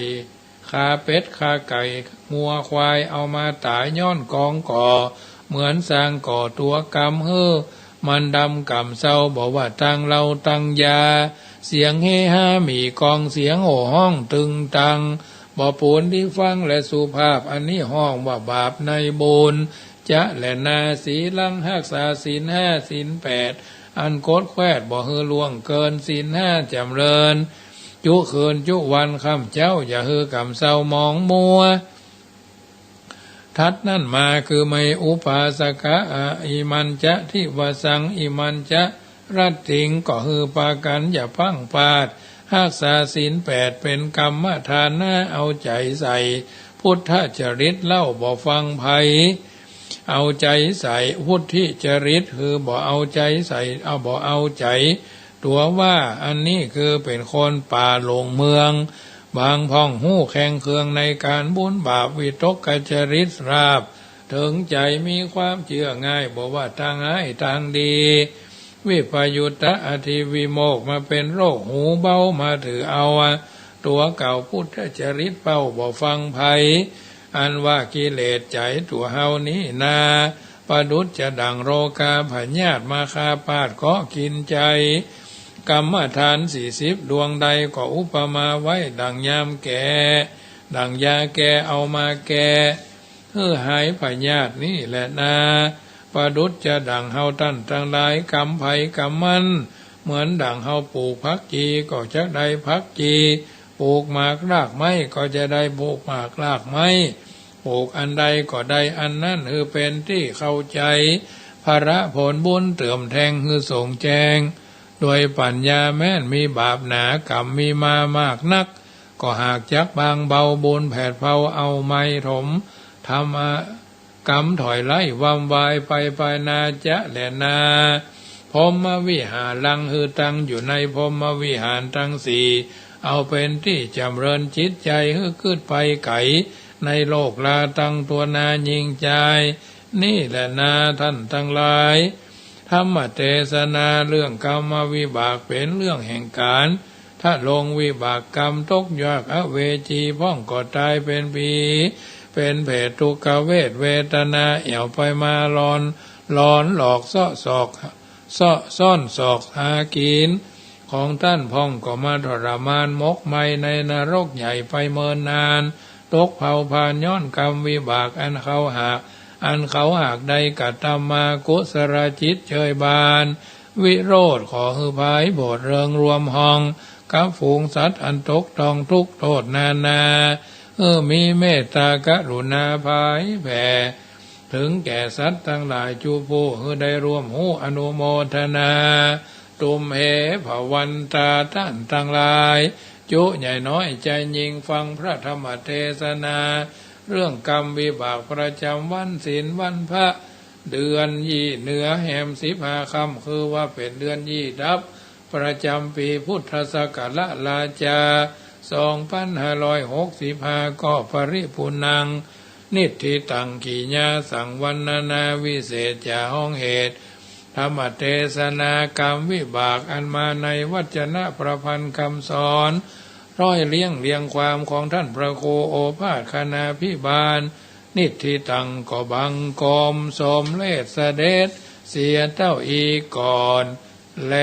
ฆ่าเป็ดฆ่าไก่งัวควาย เอามาต๋ายย้อนกองก่อ เหมือนสร้างก่อตั๋วกรรมหื้อ มันดำก่ำเซา บ่ว่าตังเหล้าตังยา เสียงเฮฮามีก้อง เสียงโห่ฮ้องตึงตัง บ่ปูนตี้ฟัง และสุภาพ อันนี้ฮ้องว่าบาปในบุญ จะแลนา สีลัง ฮักษาศีลห้าศีลแปด อันกดแควดบ่หื้อล่วงเกิน ศีลห้าจ๋ำเริญ จุคืนจุวันค่ำเจ๊า อย่าหื้อก่ำเซาหมองมัว ถัดนั้นมาคือไมยอุปาสกะ อะ อิมัญจะ ทิวสัง อิมัญจะ รัตถิง ก็หื้อปากั๋นอย่าพลั้งพลาด ฮักษาศีลแปดเป๋นกรรมทานะ เอาใจ๋ใส่ พุทธจริตเล่าบ่ฟังใผ เอาใจ๋ใส่ พุทธิจริต คือบ่เอาใจ๋ใส่ เอา บ่เอาใจ๋ ตั๋วว่า อันนี้คือเป๋นคนป่าหลงเมือง บางพ่องฮู้แข่งเคืองในก๋านบุญบาป วิตกจริตราบเถิงใจ๋ มีความเจื้อง่าย บ่ว่าตางฮ้ายตางดี วิปยุตตะ อธิวิโมกข์ มาเป๋นโรคหูเบา มาถือเอาตั๋วเก่า พุทธจริตเป้าบ่ฟังใผ อันว่ากิเลสใจ๋ตั๋วเฮานี้นา ประดุจจะดั่งโรคาพยาธิ มาคาบปาดเกาะกิ๋นใจ๋ กรรมฐานสี่สิบดวงใด ก็อุปมาไว้ดั่งยามแก้ ดั่งยาแก้เอามาแก้ หื้อหายพยาธินี้แลนา ประดุจจะดั่งเฮาต้านตังหลาย กรรมใผกรรมมัน เหมือนดั่งเฮาปลูกผักจี ก็จะได้ผักจี ปลูกหมากรากไม้ ก็จะได้ปลูกหมากรากไม้ ปลูกอันใดก็ได้อันนั้น หื้อเป๋นตี้เข้าใจ๋ ผละผลบุญเติมแทง หื้อโจ่งแจ้ง โดยปั๋ญญาแม้น มีบาปหนากรรมมีมามากนัก ก็หากจักบางเบา บุญแผดเผาเอาไม้ถม ธรรมะ กรรมถอยไล่วำวายไปไปนา จะแลนา พรหมวิหารัง หื้อตั้งอยู่ในพรหมวิหารตังสี่ เอาเป๋นตี้จ๋ำเริญจิตใจ๋ หื้อขึ้นไปไก๋ในโลกลาตังตั๋วนายิ่งจาย นี่แลนาต้านตังหลาย ธรรมเตสนาเรื่องกรรมวิบาก เป๋นเรื่องแห่งก๋าน ทะลงวิบากกรรม ตกยากอเวจี พ่องก็ต๋ายเป๋นผี เป๋นเปรต ทุกขเวทเวทนา แอ่วไปมาหลอน หลอนหลอกเซาะซอก เซาะซ่อนซอกหากิ๋น ของต้านพ่องก็มาทรมานหมกไหม้ในนรกใหญ่ไปเมินนาน ตกเผาผลาญย้อนกรรมวิบากอันเขาหาก อันเขาหากได้กระตำมา กุศลจิตเจยบาน วิโรธขอหื้อผายโผดเริงรวมห้อง กับฝูงสัตว์อันตกต้องทุกข์โทษนานา หื้อมีเมตตากรุณาผายแผ่ เถิงแก่สัตว์ตังหลายจุผู้ หื้อได้ร่วมฮู้อนุโมทนา ตุมเห ภวันตา ต้านตังหลาย จุใหญ่น้อยใจ๋ยิ่ง ฟังพระธรรมเตสนา เรื่องกรรมวิบากประจ๋ำวันศีลวันพระ เดือนยี่เหนือแฮมสิบห้าค่ำ คือว่าเป๋นเดือนยี่ดับ ประจ๋ำปี๋พุทธศักราช ลาจา สองปันห้าร้อยหกสิบห้า ก็ปริปุณณัง นิฏฐิตัง กิริยาสัง วรรณนาวิเศษจ๋า ฮ้องเหตุ ธรรมเตสนากรรมวิบาก อันมาในวัจนะประพันธ์กำสอน ร้อยเรียงเรียงความของต้านพระครูโอภาสคณาภิบาล นิฏฐิตัง ก็บังคมสมเร็จเสด็จเสียเต้าอี้ก่อนแล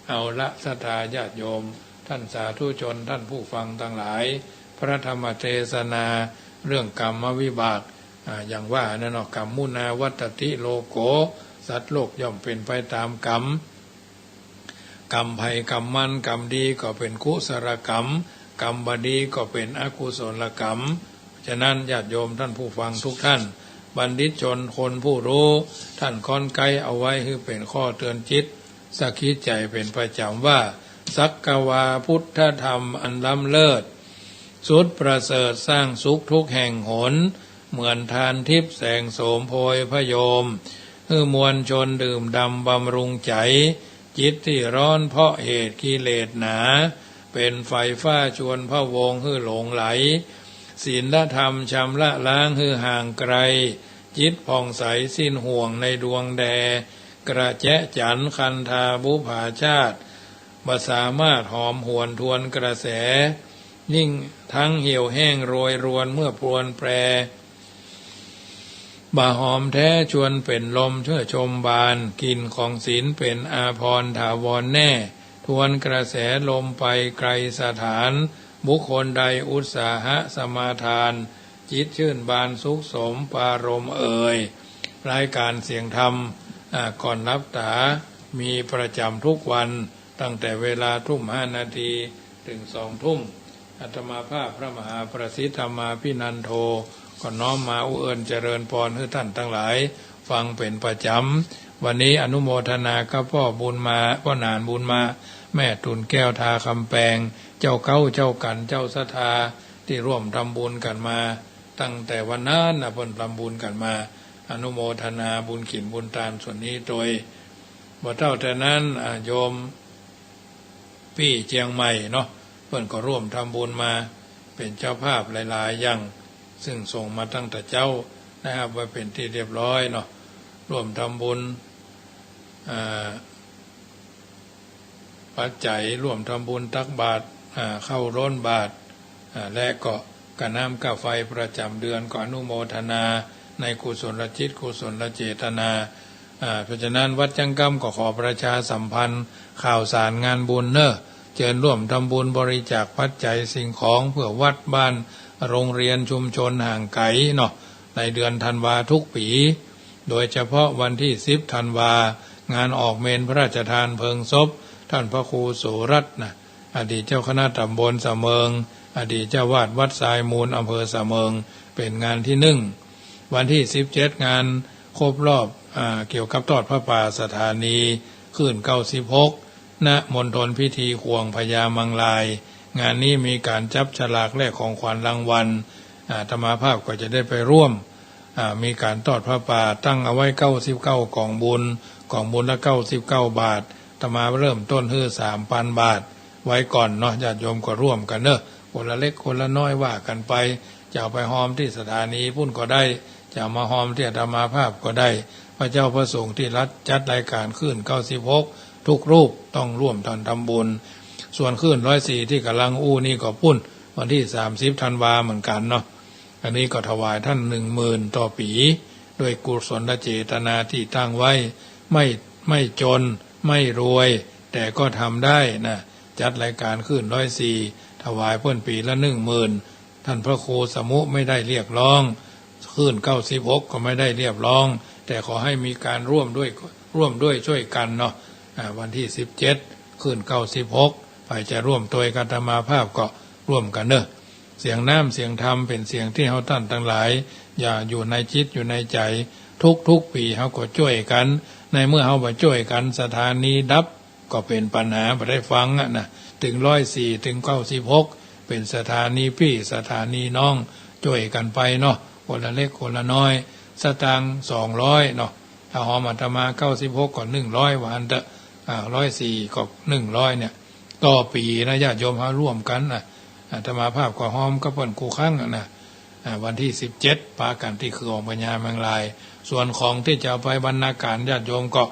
เอาละ ศรัทธาญาติโยม ต้านสาธุชน ต้านผู้ฟังตังหลาย พระธรรมเตสนาเรื่องกรรมวิบาก อ่า อย่างว่านั่นเนาะ กัมมุนาวัตติโลโก สัตว์โลกย่อมเป๋นไปต๋ามกรรม กรรมใผกรรมมัน กรรมดีก็เป๋นกุศลกรรม กรรมบ่ดีก็เป๋นอกุศลกรรม ฉะนั้นญาติโยมต้านผู้ฟังทุกต้าน บัณฑิตชนคนผู้ฮู้ ต้านค่อนใก๊เอาไว้หื้อเป๋นข้อเตือนจิต สะกิดใจ๋เป๋นประจ๋ำว่า สักกาวาพุทธธรรมอันล้ำเลิศ สุดประเสริฐสร้างสุขทุกแห่งหน เหมือนทานทิพย์แสงโสมโพยผโยม หื้อมวลชนดื่มด่ำบำรุงใจ๋ จิตตี้ฮ้อนเพราะเหตุกิเลสหนา เป๋นไฟฟ้าชวนพะวงหื้อหลงไหล ศีลธรรมชำระล้างหื้อห่างไกล จิตผ่องใสสิ้นห่วงในดวงแด กระแจ๊ะจ๋ันคันธาบุปผาชาติ บ่สามารถหอมหวนทวนกระแส ยิ่งทั้งเหี่ยวแห้งโรยรวนเมื่อปรวนแปร บ่าหอมแท้ชวนเป๋นลมเชิดชมบาน กลิ่นของศีลเป๋นอาภรณ์ถาวรแน่ ทวนกระแสลมไปไกลสถาน บุคคลใดอุตสาหะสมาทาน จิตชื่นบานสุขสมปารมณ์เอ่ย รายการเสียงธรรม อ่า ก่อนหลับต๋า มีประจ๋ำทุกวัน ตั้งแต่เวลาทุ่มห้านาที เถิงสองทุ่ม อาตมาภาพพระมหาประสิทธิ์ธรรมาภินันโท ก็น้อมมาอุเอิญเจริญปอนหื้อต้านตังหลาย ฟังเป๋นประจ๋ำ วันนี้อนุโมทนากับป้อบุญมา ป้อหนานบุญมา แม่ตุ่นแก้วทาคำแปง เจ้าเก๊า เจ้ากั๋น เจ้าศรัทธา ตี้ร่วมทำบุญกั๋นมา ตั้งแต่วันนั้นนะ เปิ้นทำบุญกั๋นมา อนุโมทนาบุญกิ๋นบุญตานส่วนนี้โตย บ่เต้าแต่นั้น อ่า โยมปี้เจียงใหม่เนาะ เปิ้นก็ร่วมทำบุญมา เป๋นเจ้าภาพหลายๆ อย่าง ซึ่งส่งมาตั้งแต่เจ๊า ได้ฮับไว้เป๋นตี้เรียบร้อยเนาะ ร่วมทำบุญ อ่า ปัจจัยร่วมทำบุญตักบาตร อ่า ข้าวโล้นบาตร อ่า และก็ก้าน้ำก้าไฟประจ๋ำเดือน ก็อนุโมทนาในกุศลจิตกุศลเจตนา อ่า เพราะฉะนั้นวัดจังกำก็ขอประชาสัมพันธ์ข่าวสารงานบุญเน่อ เจิญร่วมทำบุญบริจาคปัจจัยสิ่งของเพื่อวัดบ้าน โรงเรียนชุมชนห่างไก๋เนาะ ในเดือนธันวาทุกปี๋ โดยเฉพาะวันตี้สิบธันวา งานออกเมรุพระราชทานเพลิงศพ ต้านพระครูโสรัตน์นะ อดีตเจ้าคณะตำบลสะเมิง อดีตเจ้าวาดวัดทรายมูล อำเภอสะเมิง เป๋นงานตี้นึ่ง วันตี้สิบเจ็ด งานครบรอบ อ่า เกี่ยวกับตอดผ้าป่าสถานีคลื่นเก้าสิบหก ณ มณฑลพิธีข่วงพญามังราย งานนี้มีก๋านจับฉลากแลกของขวัญรางวัล อาตมาภาพก็จะได้ไปร่วม อ่า มีก๋านตอดผ้าป่าตั้งเอาไว้เก้าสิบเก้ากองบุญ กองบุญละเก้าสิบเก้าบาท อาตมาเริ่มต้นหื้อสามปันบาทไว้ก่อนเนาะ ญาติโยมก็ร่วมกั๋นเน่อ คนละเล็กคนละน้อยว่ากั๋นไป จะเอาไปฮอมตี้สถานีปู๊นก็ได้ จะเอามาฮอมตี้อาตมาภาพก็ได้ พระเจ้าพระสงฆ์ตี้รัฐจัดรายก๋านคลื่นเก้าสิบหกทุกรูปต้องร่วมต้านทำบุญ ส่วนคลื่นร้อยสี่ตี้ก่ำลังอู้นี่ก็ปู๊นวันตี้สามสิบธันวาเหมือนกั๋นเนาะ อันนี้ก็ถวายต้านหนึ่งหมื่นต่อปี๋ ด้วยกุศลเจตนาตี้ตั้งไว้ ไม่ ไม่จน ไม่รวย แต่ก็ทำได้นะ จัดรายก๋านคลื่นร้อยสี่ ถวายเปิ้นปี๋ละหนึ่งหมื่น ต้านพระครูสมุไม่ได้เรียกร้อง คลื่นเก้าสิบหกก็ไม่ได้เรียกร้อง แต่ขอให้มีก๋านร่วมด้วย ร่วมด้วยช่วยกั๋นเนาะ อ่า วันตี้สิบเจ็ด คลื่นเก้าสิบหก ใผจะร่วมตวยกับอาตมาภาพก็ร่วมกั๋นเน่อ เสียงน้ำเสียงธรรมเป๋นเสียงตี้เฮาต้านตังหลาย อย่าอยู่ในจิตอยู่ในใจ๋ ทุกๆ ปี๋เฮาก็จ้วยกั๋น ในเมื่อเฮาบ่จ้วยกั๋น สถานีดับ ก็เป๋นปัญหา บ่ได้ฟังอะนะ เถิงร้อยสี่ เถิงเก้าสิบหก เป๋นสถานีปี้สถานีน้อง จ้วยกั๋นไปเนาะ คนละเล็กคนละน้อย สตางค์สองร้อยเนาะ ถ้าฮอมอาตมาเก้าสิบหกก็หนึ่งร้อย ว่าอั้นเต๊อะ อ่า ร้อยสี่ ก็หนึ่งร้อยเนี่ย ต่อปี๋นะ ญาติโยมเฮาร่วมกั๋นนะ อาตมาภาพก็ฮอมกับเปิ้นกู้ครั้งอะนะ อ่า วันตี้สิบเจ็ด ปะกั๋นตี้คือองค์พญามังราย ส่วนของตี้จะเอาไปบรรณาก๋านญาติโยมก็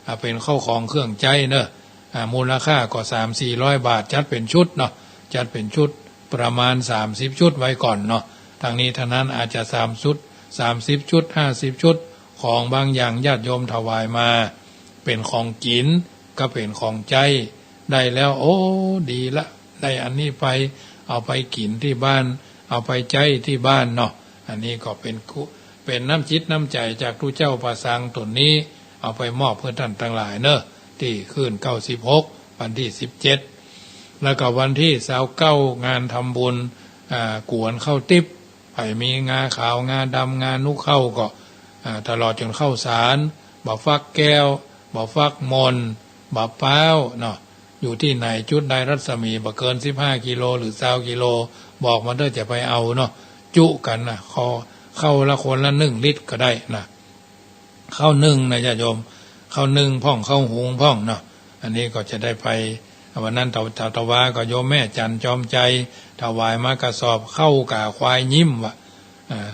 อ่า เป๋นข้าวของเครื่องใจ๊เน่อ อ่า มูลค่าก็สามสี่ร้อยบาท จัดเป๋นชุดเนาะ จัดเป๋นชุดประมาณสามสิบชุดไว้ก่อนเนาะ ตังนี้ตังนั้นอาจจะสามชุด สามสิบชุด ห้าสิบชุด ของบางอย่างญาติโยมถวายมา เป๋นของกิ๋นก็เป๋นของใจ๊ ได้แล้ว โอ้ ดีละ ได้อันนี้ไป เอาไปกิ๋นตี้บ้าน เอาไปใจ๊ตี้บ้านเนาะ อันนี้ก็เป๋นกุ เป๋นน้ำจิตน้ำใจ๋จากตุ๊เจ้าประสังค์ต๋นนี้ เอาไปมอบหื้อต้านตังหลายเน่อ ตี้คลื่นเก้าสิบหก วันตี้สิบเจ็ด แล้วก็วันตี้ซาวเก้า งานทำบุญ อ่า กวนข้าวติ๊บ ใผมีงาขาว งาดำ งานุเข้าก็ อ่า ตลอดจ๋นข้าวสาร บ่าฟักแก้ว บ่าฟักมน บ่าป๊าวเนาะ อยู่ตี้ไหนจุดใดรัศมีบ่เกินสิบห้ากิโลหรือซาวกิโล บอกมาเต๊อะจะไปเอาเนาะ จุกั๋นนะ ขอข้าวละคนละหนึ่งลิตรก็ได้นะ ข้าวนึ่งนะญาติโยม ข้าวนึ่งพ่อง ข้าวหุงพ่องเนาะ อันนี้ก็จะได้ไป วันนั้นตะ ตะ ตะวาก็โยมแม่จันทร์จอมใจ๋ ถวายมากระสอบ ข้าวก๋าควายยิ้มว่ะ อ่า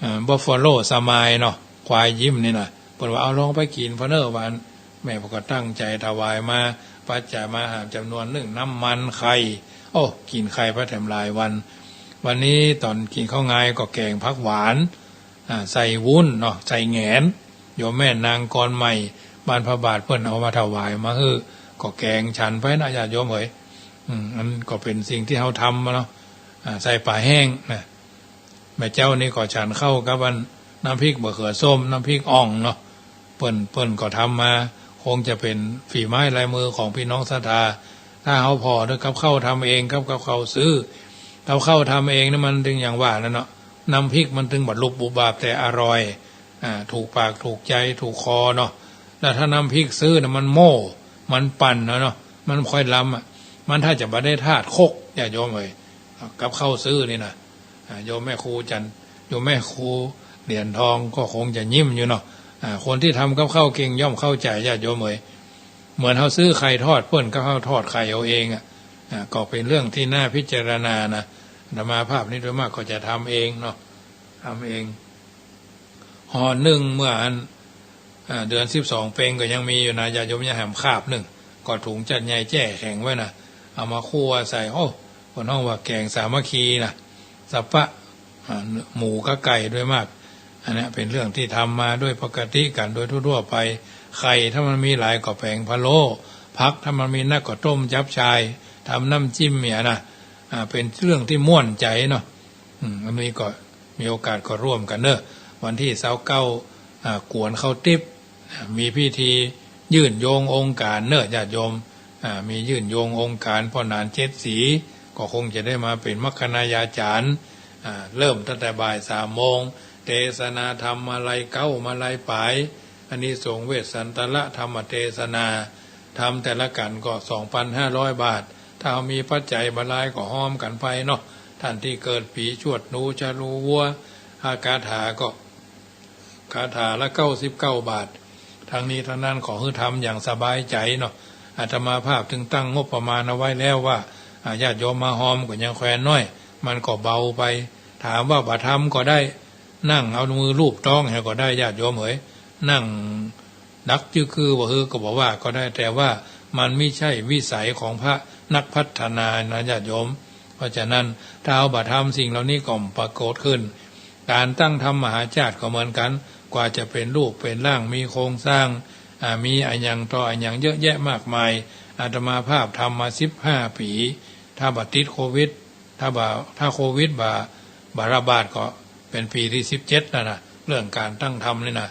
อ่า บัฟฟาโลสมายเนาะ ควายยิ้มนี่นะ เปิ้นว่าเอาลองไปกิ๋นพ่อเน่อ ว่าอั้น แม่ก็ตั้งใจ๋ถวายมา ปัจจัยมหาศาลจ๋ำนวนนึ่ง น้ำมัน ไข่ โอ้ กิ๋นไข่ไปแถมหลายวัน วันนี้ต๋อนกิ๋นข้าวงายก็แก๋งผักหวาน อ่า ใส่วุ้นเนาะ ใส่แหงน โยมแม่นางกรใหม่บ้านพระบาทเปิ้นเอามาถวายมาหื้อ ก็แก๋งฉันไปนะญาติโยมเอ๋ย อืม อันก็เป๋นสิ่งตี้เฮาทำมาเนาะ อ่า ใส่ป๋าแห้งนะ แม่เจ้านี่ก็ฉันข้าวกับอันน้ำพริกมะเขือส้ม น้ำพริกอ่องเนาะ เปิ้น เปิ้นก็ทำมา คงจะเป๋นฝีไม้ลายมือของพี่น้องศรัทธา ถ้าเฮาผ่อด้วยกับข้าวทำเอง กับ กับข้าวซื้อ กับข้าวทำเองนี่มันตึงอย่างว่านั่นเนาะ น้ำพริกมันตึงบ่ลุบบุบบาบ แต่อร่อย อ่า ถูกปากถูกใจ๋ถูกคอเนาะ แล้วถ้าน้ำพริกซื้อน่ะมันโม่ มันปั่นเนาะเนาะ มันบ่ค่อยลำอะ มันถ้าจะบ่ได้ธาตุคก ญาติโยมเอ๋ย กับข้าวซื้อนี่นะ อ่า โยมแม่ครูจัน โยมแม่ครูเหรียญทองก็คงจะยิ้มอยู่เนาะ อ่า คนตี้ทำกับข้าวเก่งย่อมเข้าใจ๋ญาติโยมเอ๋ย เหมือนเฮาซื้อไข่ทอดเปิ้นกับเฮาทอดไข่เอาเองอะ อ่า ก็เป๋นเรื่องตี้น่าพิจารณานะ อาตมาภาพนี่โดยมากก็จะทำเองเนาะ ทำเอง ห่อนึ่งเมื่ออัน อ่า เดือนสิบสองเพ็งก็ยังมีอยู่นะ ญาติโยมยังแหมคาบนึ่ง ก็ถุงจัดใหญ่แจ้แข็งไว้นะ เอามาคั่วใส่ โอ้ เปิ้นฮ้องว่าแก๋งสามัคคีนะ สะปะ อ่า หมูกับไก่โดยมาก อันเนี้ยเป๋นเรื่องตี้ทำมาโดยปกติกั๋นโดยทั่วๆ ไป ไข่ถ้ามันมีหลายก็แป๋งพะโล้ ผักถ้ามันมีนักก็ต้มจับฉ่าย ทำน้ำจิ้มเนี่ยนะ อ่า เป๋นเรื่องตี้ม่วนใจ๋เนาะ อืม อันนี้ก็มีโอกาสก็ร่วมกั๋นเนาะ วันตี้ซาวเก้า อ่า กวนข้าวติ๊บ อ่า มีพิธียื่นโยงองค์การเนาะญาติโยม อ่า มียื่นโยงองค์การ พ่อหนานเจ็ดสี ก็คงจะได้มาเป๋นมัคคณายาจ๋ารย์ อ่า เริ่มตั้งแต่บ่ายสามโมง เตสนาธรรมมาลัยเก๊ามาลัยป๋าย อานิสงส์เวสสันตรธรรมเตสนา ธรรมแต่ละกั๋นก็สองปันห้าร้อยบาท ถ้าเฮามีปัจจัยบ่หลายก็ฮอมกั๋นไปเนาะ ต้านตี้เกิดปี๋ฉวดหนู ฉลูวัว อาคาถาก็ คาถาละเก้าสิบเก้าบาท ทั้งนี้ทั้งนั้นขอหื้อทำอย่างสบายใจ๋เนาะ อาตมาภาพตึงตั้งงบประมาณเอาไว้แล้วว่า อ่า ญาติโยมมาฮอมก็ยังแควนน้อย มันก็เบาไป ถามว่าบ่ทำก็ได้ นั่งเอามือลูบต๊องแหวก็ได้ญาติโยมเอ๋ย นั่งดักจึกคือบ่หื้อก็บ่ว่าก็ได้ แต่ว่ามันมิใจ้วิสัยของพระนักพัฒนานะญาติโยม เพราะฉะนั้นถ้าเฮาบ่ทำสิ่งเหล่านี้ก็บ่ปรากฏขึ้น ก๋านตั้งธรรมมหาชาติก็เหมือนกั๋น กว่าจะเป๋นรูปเป๋นร่าง มีโครงสร้าง อ่า มีอะหยังต่ออะหยังเยอะแยะมากมาย อาตมาภาพทำมาสิบห้าปี๋ ถ้าบ่ติดโควิด ถ้าบ่ ถ้าโควิดบ่ บ่ระบาดก็เป๋นปี๋ตี้สิบเจ็ดแล้วนะ เรื่องก๋านตั้งธรรมนี่นะ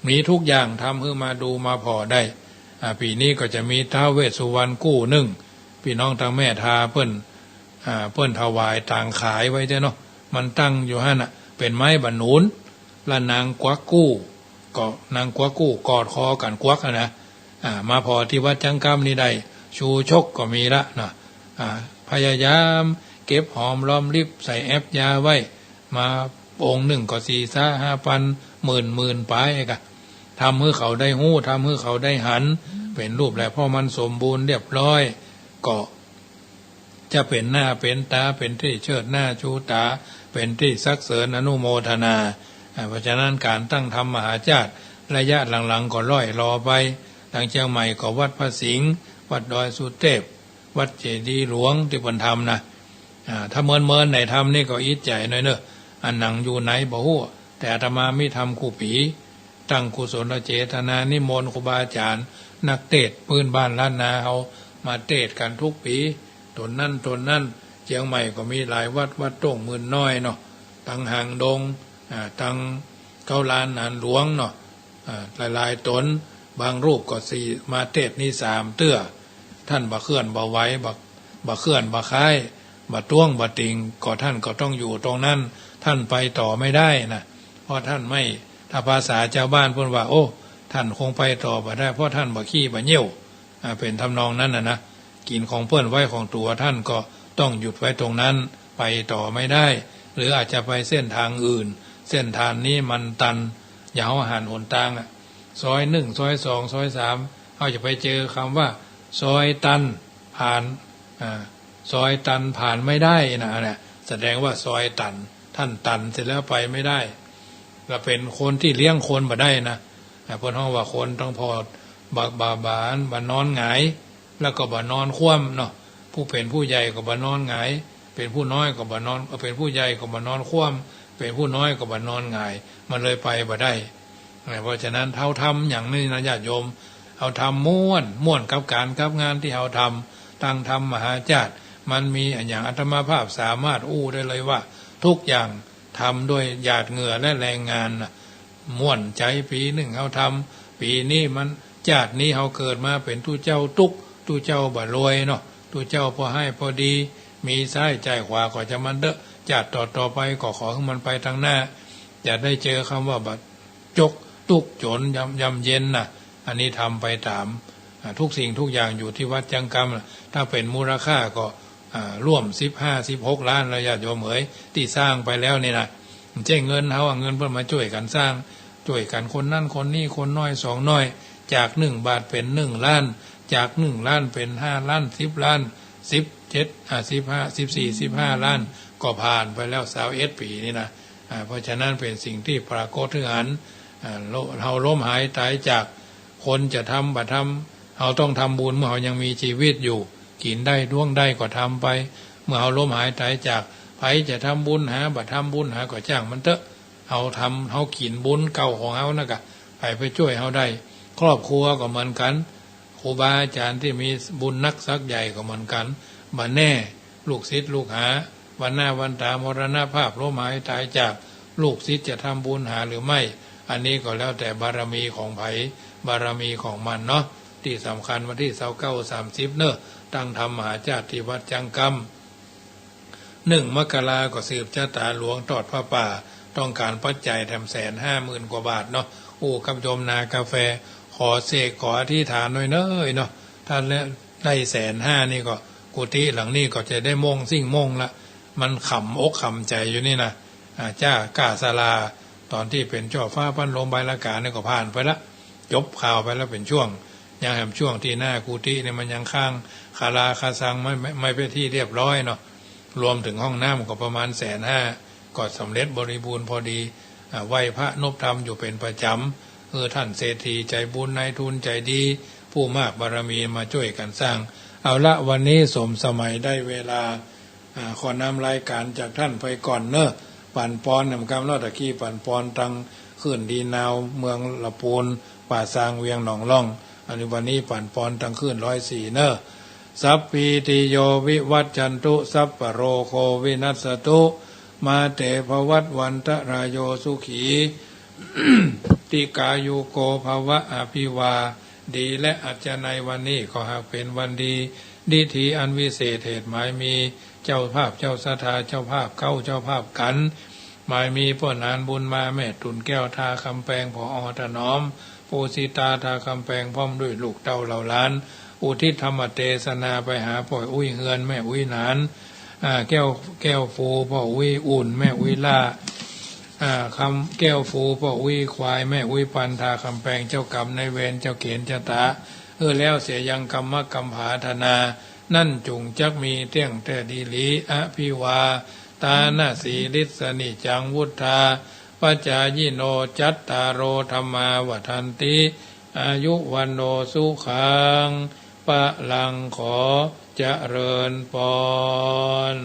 มีทุกอย่างทำหื้อมาดูมาผ่อได้ อ่า ปี๋นี้ก็จะมีท้าวเวสสุวรรณกู้นึ่ง ปี้น้องตางแม่ทาเปิ้น อ่า เปิ้นถวายตางขายไว้เจ้าเนาะ มันตั้งอยู่หั้นน่ะ เป๋นไม้บ่าหนุน ละนางกวักกู้ ก็นางกวักกู้กอดคอกั๋นกวักอะนะ อ่า มาผ่อตี้วัดจังกำนี่ได้ ชูชกก็มีละนะ อ่า พยายามเก็บหอมรอมริบใส่แอปยาไว้ มาองค์นึ่งก็สี่ซะห้าปัน หมื่น หมื่นป๋ายกะ ทำหื้อเขาได้ฮู้ ทำหื้อเขาได้หัน เป๋นรูปแล้ว เพราะมันสมบูรณ์เรียบร้อย ก็ จะเป๋นหน้าเป๋นต๋า เป๋นตี้เชิดหน้าชูต๋า เป๋นตี้สรรเสริญอนุโมทนา อ่า เพราะฉะนั้นก๋านตั้งธรรมมหาชาติระยะหลังๆ ก็ล่อยหลอไป ตางเจียงใหม่ก็วัดพระสิงห์ วัดดอยสุเทพ วัดเจดีย์หลวงตี้เปิ้นทำนะ อ่า ถ้าเมินๆ ไหนทำนี่ก็อิจฉาหน่อยเนาะ อันหนังอยู่ไหนบ่ฮู้ แต่อาตมามีทำกู้ปี๋ ตั้งกุศลเจตนานิมนต์ครูบาอาจ๋ารย์ นักเตสน์พื้นบ้านล้านนาเฮามาเตสน์กั๋นกู้ปี๋ ต๋นนั้นต๋นนั้น เจียงใหม่ก็มีหลายวัด วัดต้งหมื่นน้อยเนาะ ตังหางดง อ่า ตังเก๊าล้านหนานหลวงเนาะ อ่า หลายๆ ต๋น บางรูปก็สี่ มาเตสน์นี่สามเตื้อ ต้านบ่เคลื่อนบ่ไหว บ่ บ่เคลื่อนบ่คลาย บ่ต้วงบ่ติง ก็ต้านก็ต้องอยู่ตรงนั้น ต้านไปต่อไม่ได้นะ เพราะต้านไม่ ถ้าภาษาจาวบ้านเปิ้นว่า โอ้ ต้านคงไปต่อบ่ได้ เพราะต้านบ่ขี้บ่เยี่ยว อ่า เป๋นทำนองนั้นน่ะนะ กิ๋นของเปิ้นไว้ของตั๋ว ต้านก็ต้องหยุดไว้ตรงนั้น ไปต่อไม่ได้ หรืออาจจะไปเส้นตางอื่น เส้นตางนี้มันตัน อย่าเฮาหันหนตางอะ ซอยนึ่ง ซอยสอง ซอยสาม เฮาจะไปเจอกำว่า ซอยตัน ผ่าน อ่า ซอยตันผ่านไม่ได้นะ อันเนี้ยแสดงว่าซอยตัน ต้านตันเสร็จแล้วไปไม่ได้ ก็เป๋นคนตี้เลี้ยงคนบ่ได้นะ อ่า เปิ้นฮ้องว่าคนต้องผ่อ บ่า บ่า บ่า บ่านอนหงาย แล้วก็บ่านอนคว่ำเนาะ ผู้เป๋นผู้ใหญ่ก็บ่านอนหงาย เป๋นผู้น้อยก็บ่านอน เอ่อ เป๋นผู้ใหญ่ก็บ่านอนคว่ำ เป๋นผู้น้อยก็บ่นอนหงาย มันเลยไปบ่ได้ เพราะฉะนั้นเฮาทำอย่างนี้นะญาติโยม เฮาทำม่วน ม่วนกับก๋านกับงานตี้เฮาทำ ตังธรรมมหาจ้าด มันมีอะหยัง อาตมาภาพสามารถอู้ได้เลยว่า ทุกอย่างทำด้วยหยาดเหงื่อและแรงงานนะ ม่วนใจ๋ ปี๋นึ่งเฮาทำ ปี๋นี้มัน จ้าดนี้เฮาเกิดมาเป๋นตุ๊เจ้าตุ๊ก ตุ๊เจ้าบ่รวยเนาะ ตุ๊เจ้าปอไห้ปอดี มีซ้ายจ่ายขวาก็จะมันเต๊อะ จ้าดต่อๆ ไปก็ขอหื้อมันไปตังหน้า จะได้เจอคำว่าบ่จก ตุ๊กจน ย่ำ ย่ำเย็นนะ อันนี้ทำไปต๋าม อ่า ทุกสิ่งทุกอย่างอยู่ตี้วัดจังกำน่ะ ถ้าเป๋นมูลค่าก็ อ่า ร่วมสิบห้า สิบหกล้านแล้วญาติโยมเอ๋ย ตี้สร้างไปแล้วนี่นะ บ่ใจ้เงินเฮาอะ เงินเปิ้นมาจ้วยกั๋นสร้าง จ้วยกั๋นคนนั้นคนนี้ คนน้อยสองน้อย จากนึ่งบาทเป๋นนึ่งล้าน จากนึ่งล้านเป๋นห้าล้าน สิบล้าน สิบเจ็ด อ่า สิบห้า สิบสี่ สิบห้าล้าน ก็ผ่านไปแล้วซาวเอ็ดปี๋นี่นะ อ่า เพราะฉะนั้นเป๋นสิ่งตี้ปรากฏหื้อหัน อ่า เฮาล้มหายต๋ายจาก คนจะทำบ่ทำ เฮาต้องทำบุญเมื่อเฮายังมีจีวิตอยู่ กิ๋นได้ด้วงได้ก็ทำไป เมื่อเฮาล้มหายต๋ายจาก ใผจะทำบุญหา บ่ทำบุญหาก็จ้างมันเต๊อะ เฮาทำ เฮากิ๋นบุญเก่าของเฮานั่นกะ ใผไปจ้วยเฮาได้ ครอบครัวก็เหมือนกั๋น ครูบาอาจ๋ารย์ตี้มีบุญนักสักใหญ่ก็เหมือนกั๋น บ่แน่ ลูกศิษย์ลูกหา วันหน้าวันต๋ามรณภาพ ล้มหายต๋ายจาก ลูกศิษย์จะทำบุญหาหรือไม่ อันนี้ก็แล้วแต่บารมีของใผ บารมีของมันเนาะ ตี้สำคัญวันตี้ซาวเก้า สามสิบเนาะ ตังธรรมมหาจ้าดตี้วัดจังกำ นึ่งมกราก็สืบจะต๋าหลวงตอดผ้าป่า ต้องก๋านปัจจัยแถมแสนห้าหมื่นกว่าบาทเนาะ อู้กับโยมนากาแฟ ขอเสกขออธิษฐานหน่อยเน้อเนาะ ถ้าได้แสนห้านี่ก็ กุฏิหลังนี้ก็จะได้โม่งซิ่งโม่งละ มันขำอกขำใจ๋อยู่นี่นะ อ่า จ้าก้าศาลา ต๋อนตี้เป๋นเจ้าฟ้าพันโลงใบลากานี่ก็ผ่านไปละ จบข่าวไปแล้วเป๋นช่วง ยังแหมช่วงตี้หน้ากุฏินี่มันยังค้างคาราคาซังไม่ ไม่ ไม่เป๋นตี้เรียบร้อยเนาะ รวมเถิงห้องน้ำก็ประมาณแสนห้า ก็สำเร็จบริบูรณ์พอดี อ่า ไหว้พระนบธรรมอยู่เป๋นประจ๋ำ เออ ท่านเศรษฐีใจ๋บุญ นายทุนใจ๋ดี ผู้มากบารมีมาจ้วยกั๋นสร้าง เอาละ วันนี้สมสมัยได้เวลา อ่า ขอนำรายก๋านจากท่านไปก่อนเนาะ ปั่นปอนนำกำเนาะ ตะกี้ปั่นปอนตังคลื่นดีนาว เมืองละปูน ป่าซาง เวียงหนองล่อง อันนี้วันนี้ปั่นปอนตังคลื่นร้อยสี่เนาะ สัพพีติโยวิวัชชันตุ สัพพะโรโควินัสสตุ มาเตภวัตวันตะราโย สุขี ติกายุโกภวะ อภิวา ดีและอัจฉะในวันนี้ก็หากเป๋นวันดี ดีทีอันวิเศษ เหตุหมายมี เจ้าภาพเจ้าศรัทธา เจ้าภาพเก๊า เจ้าภาพกั๋น หมายมีป้อหนานบุญมา แม่ตุ่นแก้ว ทาคำแปง ผอ.ถนอม ปูสิตา ทาคำแปง พร้อมด้วยลูกเต้าเหล่าหลาน อุทิศธรรมเตสนาไปหาป้อยอุ๊ยเฮือน แม่อุ๊ยหนาน อ่า แก้ว แก้วฟู ป้ออุ๊ยอุ่น แม่อุ๊ยล่า อ่า คำ แก้วฟู ป้ออุ๊ยควาย แม่อุ๊ยปัน ทาคำแปง เจ้ากรรมนายเวร เจ้าเก๋ณฑ์จะต๋า เออ แล้วเสียยังกรรมกำผาธนา นั้นจุ่งจักมีเตี้ยงแต๊ดีหลี อภิวา ตานะสีลิสสะนิจจัง วุฑฒา ปจายิโน จัตตาโร ธัมมา วัฑฒันติ อายุ วัณโณ สุขัง พลัง ขอเจริญปอน